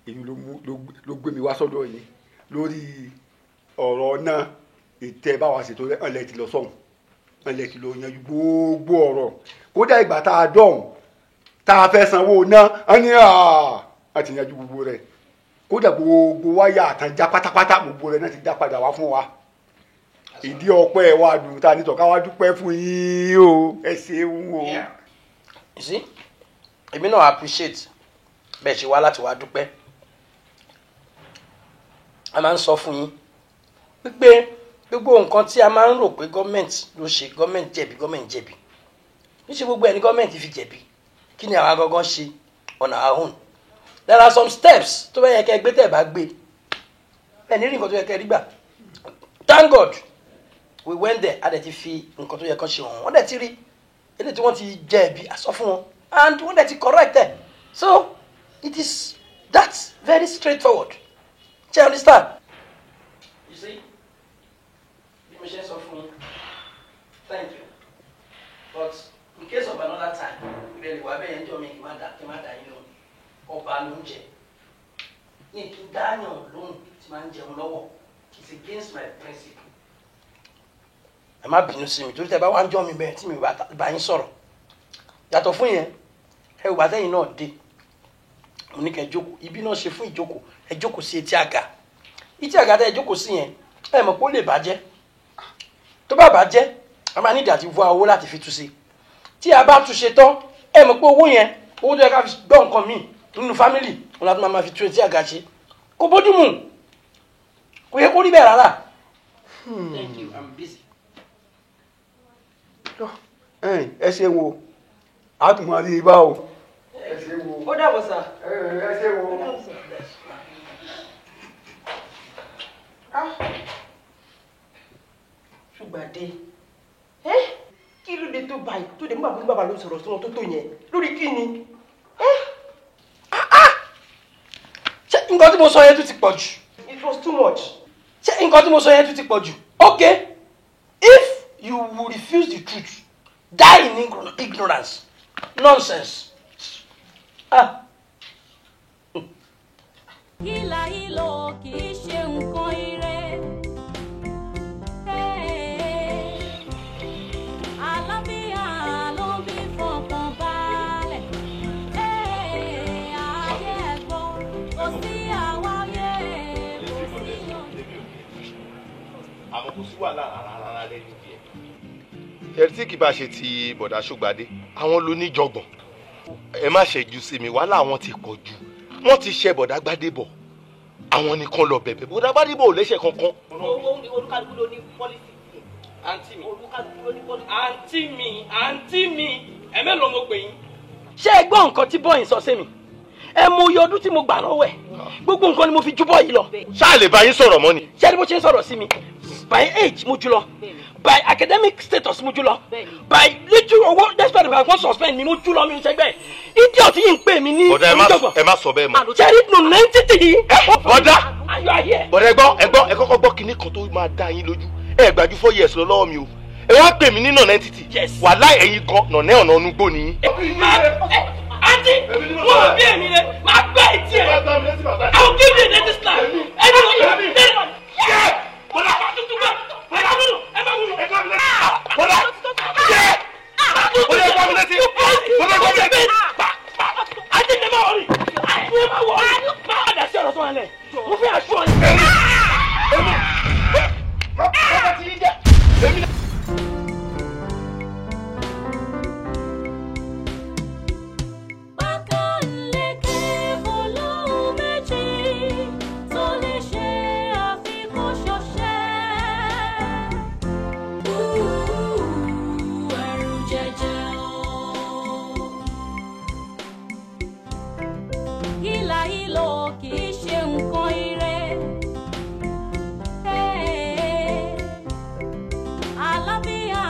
Speaker 16: èyí ló mú ló gbé mi wá sọ́dọ̀ yín lórí ọ̀rọ̀ náà. Ìtẹ́ báwa ṣètò rẹ̀ ọ̀lẹ́ ti lọ sọ́hùn, ọ̀lẹ́ ti lọ yanjú gbogbo ọ̀rọ̀. Kódà ìgbà tá a dọ̀hùn, tá a fẹ́ sanwó náà, wọ́n ní a ti yanjú gbogbo rẹ̀. Kódà gbogbo wáyà àtànjá pátápátá gbogbo rẹ̀ náà ti dá padà wá fún wa. Ìdí ọpẹ́ wa dùn ta ní tọ́ka wá dúpẹ́ fún yín o, ẹ ṣeun o.
Speaker 2: You see, èmi náà appreciate bẹ́ẹ̀ ṣe wá láti wá dúpẹ́. A máa ń sọ fún yín wípé gbogbo nǹkan tí a máa ń rò pé gọ́ọ̀mẹ̀ntì ló ṣe, gọ́ọ̀mẹ̀ntì jẹ̀bi, gọ́ọ̀mẹ̀ntì jẹ̀bi, níṣẹ́ gbogbo ẹni gọ́ọ̀mẹ̀ntì fi jẹ̀bi. Kí ni àwa gangan ṣe on our own? There are some steps tó bá yẹ kẹ́ gbé, tẹ́ bá gbé ẹ ní rí nǹkan tó yẹ kẹ́ rí gbà. Thank God we went there. A dẹ̀ ti fi nǹkan tó yẹ kán ṣe hàn wọ́n, dẹ̀ ti rí eléyìí tí wọ́n ti jẹ̀bi, a sọ fún wọn and wọ́n dẹ̀ ti correct ẹ̀. So it is that very straightforward. Ṣé you understand? You see, bí mo ṣe ń sọ fún yín, thank you, but in case of another time, ìbẹ̀rẹ̀ wà bẹ́ẹ̀ yẹn jọ mi kí n má dà yín lóhùn. Ọba ló ń jẹ ní kí n dáyàn lóhùn tí máa ń jẹun lọ́wọ́. It's against my principle. Ẹ má bínú sí mi torí tẹ bá wá ń jọ mi bẹ́ẹ̀ tí mi bá yín sọ̀rọ̀. Yàtọ̀ fún yẹn, ẹ wò bàtẹ́yìn náà dé, mo ní kẹ́ jókòó. Ibi náà ṣe fún ìjókòó, ẹ jókòó sí etí àga. Etí àga tẹ́ ẹ jókòó sí yẹn, ẹ mọ̀ pé ó lè bàjẹ́. Tó bá bàjẹ́, a máa nídìí àti wá owó láti fi túnṣe. Tí a bá túnṣe tán, ẹ mọ̀ pé owó yẹn, owó tó yẹ ká fi gbọ́ nǹkan míì nínú fámìlì wọn láti máa fi tún etí àga ṣe. Kò bójú mu, kò yẹ kó rí bẹ́ẹ̀ rárá. Thank you, I'm busy.
Speaker 16: Ẹ ṣeun o, a tún máa rí i bá o. Ẹ ṣeun o.
Speaker 9: Ó dàbọ̀ sà.
Speaker 16: Ẹ ṣeun o.
Speaker 9: Ṣùgbàdé, kí ló dé tó báyìí tó dé mú àbúrò bàbá ló sọ̀rọ̀ sí wọn tó tó yẹn lórí kí ni?
Speaker 2: Ṣé nǹkan tí mo sọ yẹn tún ti pọ̀ jù?
Speaker 9: It was too much.
Speaker 2: Ṣé nǹkan tí mo sọ yẹn tún ti pọ̀ jù? Okay, if you will refuse the truth, die in ignorance. Nonsense. Ah.
Speaker 8: Hílà hílò kì í ṣe nǹkan ire. Àlàáfíà ló ń bí fọkàn balẹ̀. Ayé ẹ̀gbọ́n kò sí àwáyé, kò sí yanjú.
Speaker 3: Àmọ́ kò sí wàhálà rárá rárá lẹ́yìn díẹ̀. Ṣé tí kì bá ṣe ti bọ̀dá Ṣógbadé, àwọn ló ní jọgbọ̀n. Ẹ má ṣe jù sí mi, wàhálà àwọn ti pọ̀ jù. Wọ́n ti ṣe bọ̀dá Gbádébọ̀, àwọn nìkan lọ bẹ̀bẹ̀. Bọ̀dá Gbádébọ̀ ò lẹ́sẹ̀ kankan.
Speaker 13: Olúkálùkù ló ní pọ́lísì tiẹ̀.
Speaker 2: Àǹtí mi,
Speaker 13: olúkálùkù ló ní pọ́lísì.
Speaker 2: Àǹtí mi, àǹtí mi, ẹ mélòó mo pè yín. Ṣé ẹ gbọ́ nǹkan tí bọ́ọ̀yìn sọ sí mi? Ẹ mọ iye ọdún tí mo gbà lọ́wọ́ ẹ̀. Gbogbo nǹkan ni mo fi ju bọ́ọ̀yì lọ.
Speaker 3: Ṣáà lè bá yín sọ̀rọ̀ mọ́ ni.
Speaker 2: Ṣé ẹni bó ṣe ń sọ̀rọ̀ sí mi? By age mo jù lọ, by academic status mo jù lọ, by little owó despite the fact wọ́n suspend mi mo jù lọ, mi ò ṣẹgbẹ́. Idiot yìí ń pè mí ní
Speaker 3: Bọ̀dá, ẹ má sọ bẹ́ẹ̀ mọ́.
Speaker 2: Ṣẹ́rí nù nẹ́ńtítì yìí.
Speaker 3: Bọ̀dá,
Speaker 2: And you are here.
Speaker 3: bọ̀dá, ẹ gbọ́, ẹ gbọ́, ẹ kọ́kọ́ gbọ́ kinní kan tó máa dá yín lójú. Ẹ gbàjú 4 years lọ lọ́wọ́ mi o. Ẹ wá pè mí ní nọ̀nà entity. Wàhálà ẹ̀yin gan nọ̀nẹ́ ọ̀nà onugbó ni yín.
Speaker 2: Àǹtí, wọ́n ò bí èmi rẹ̀, máa gbá etí ẹ̀. I will give you a dirty slap. Ẹni ló yẹ kí bọ́lá tuntun bá bọ́lá múlò ẹ bá múlò.
Speaker 3: Bọ́lá bọ́lá ẹ gbá mi létí. Bọ́lá gbá mi létí.
Speaker 2: Àǹtí mi máa wọrí, àǹtí mi máa wọrí, máa dà sí ọ̀rọ̀ tó wà lẹ̀. Mo fẹ́ aṣọ ni.
Speaker 3: Bàbá ti yín jẹ́. Èmi náà.
Speaker 8: Pákáleke olóhùn méjì tó lè ṣe àfikún ṣọṣẹ́. Ẹ̀rù jẹjẹ o. Hílà hílò kì í ṣe nǹkan ire. Àlàáfíà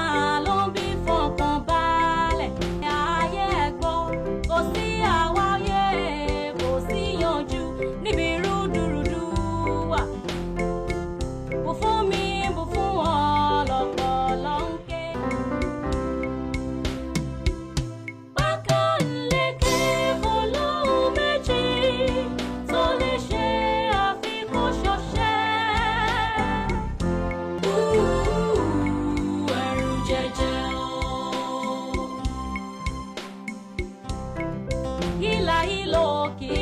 Speaker 8: ló ń bí fọkàn balẹ̀. Ayé ẹ̀gbọ́n kò sí àwáyé, kò sí yanjú níbi rúdurùdu wà. Bù fún mi, bù fún ọ, lọ́pọ̀lọ́ ń ké. Pákáleke olóhùn méjì tó lè ṣe àfikún ṣọṣẹ́. Ẹ̀rù jẹjẹ o. Hílà hílò kì í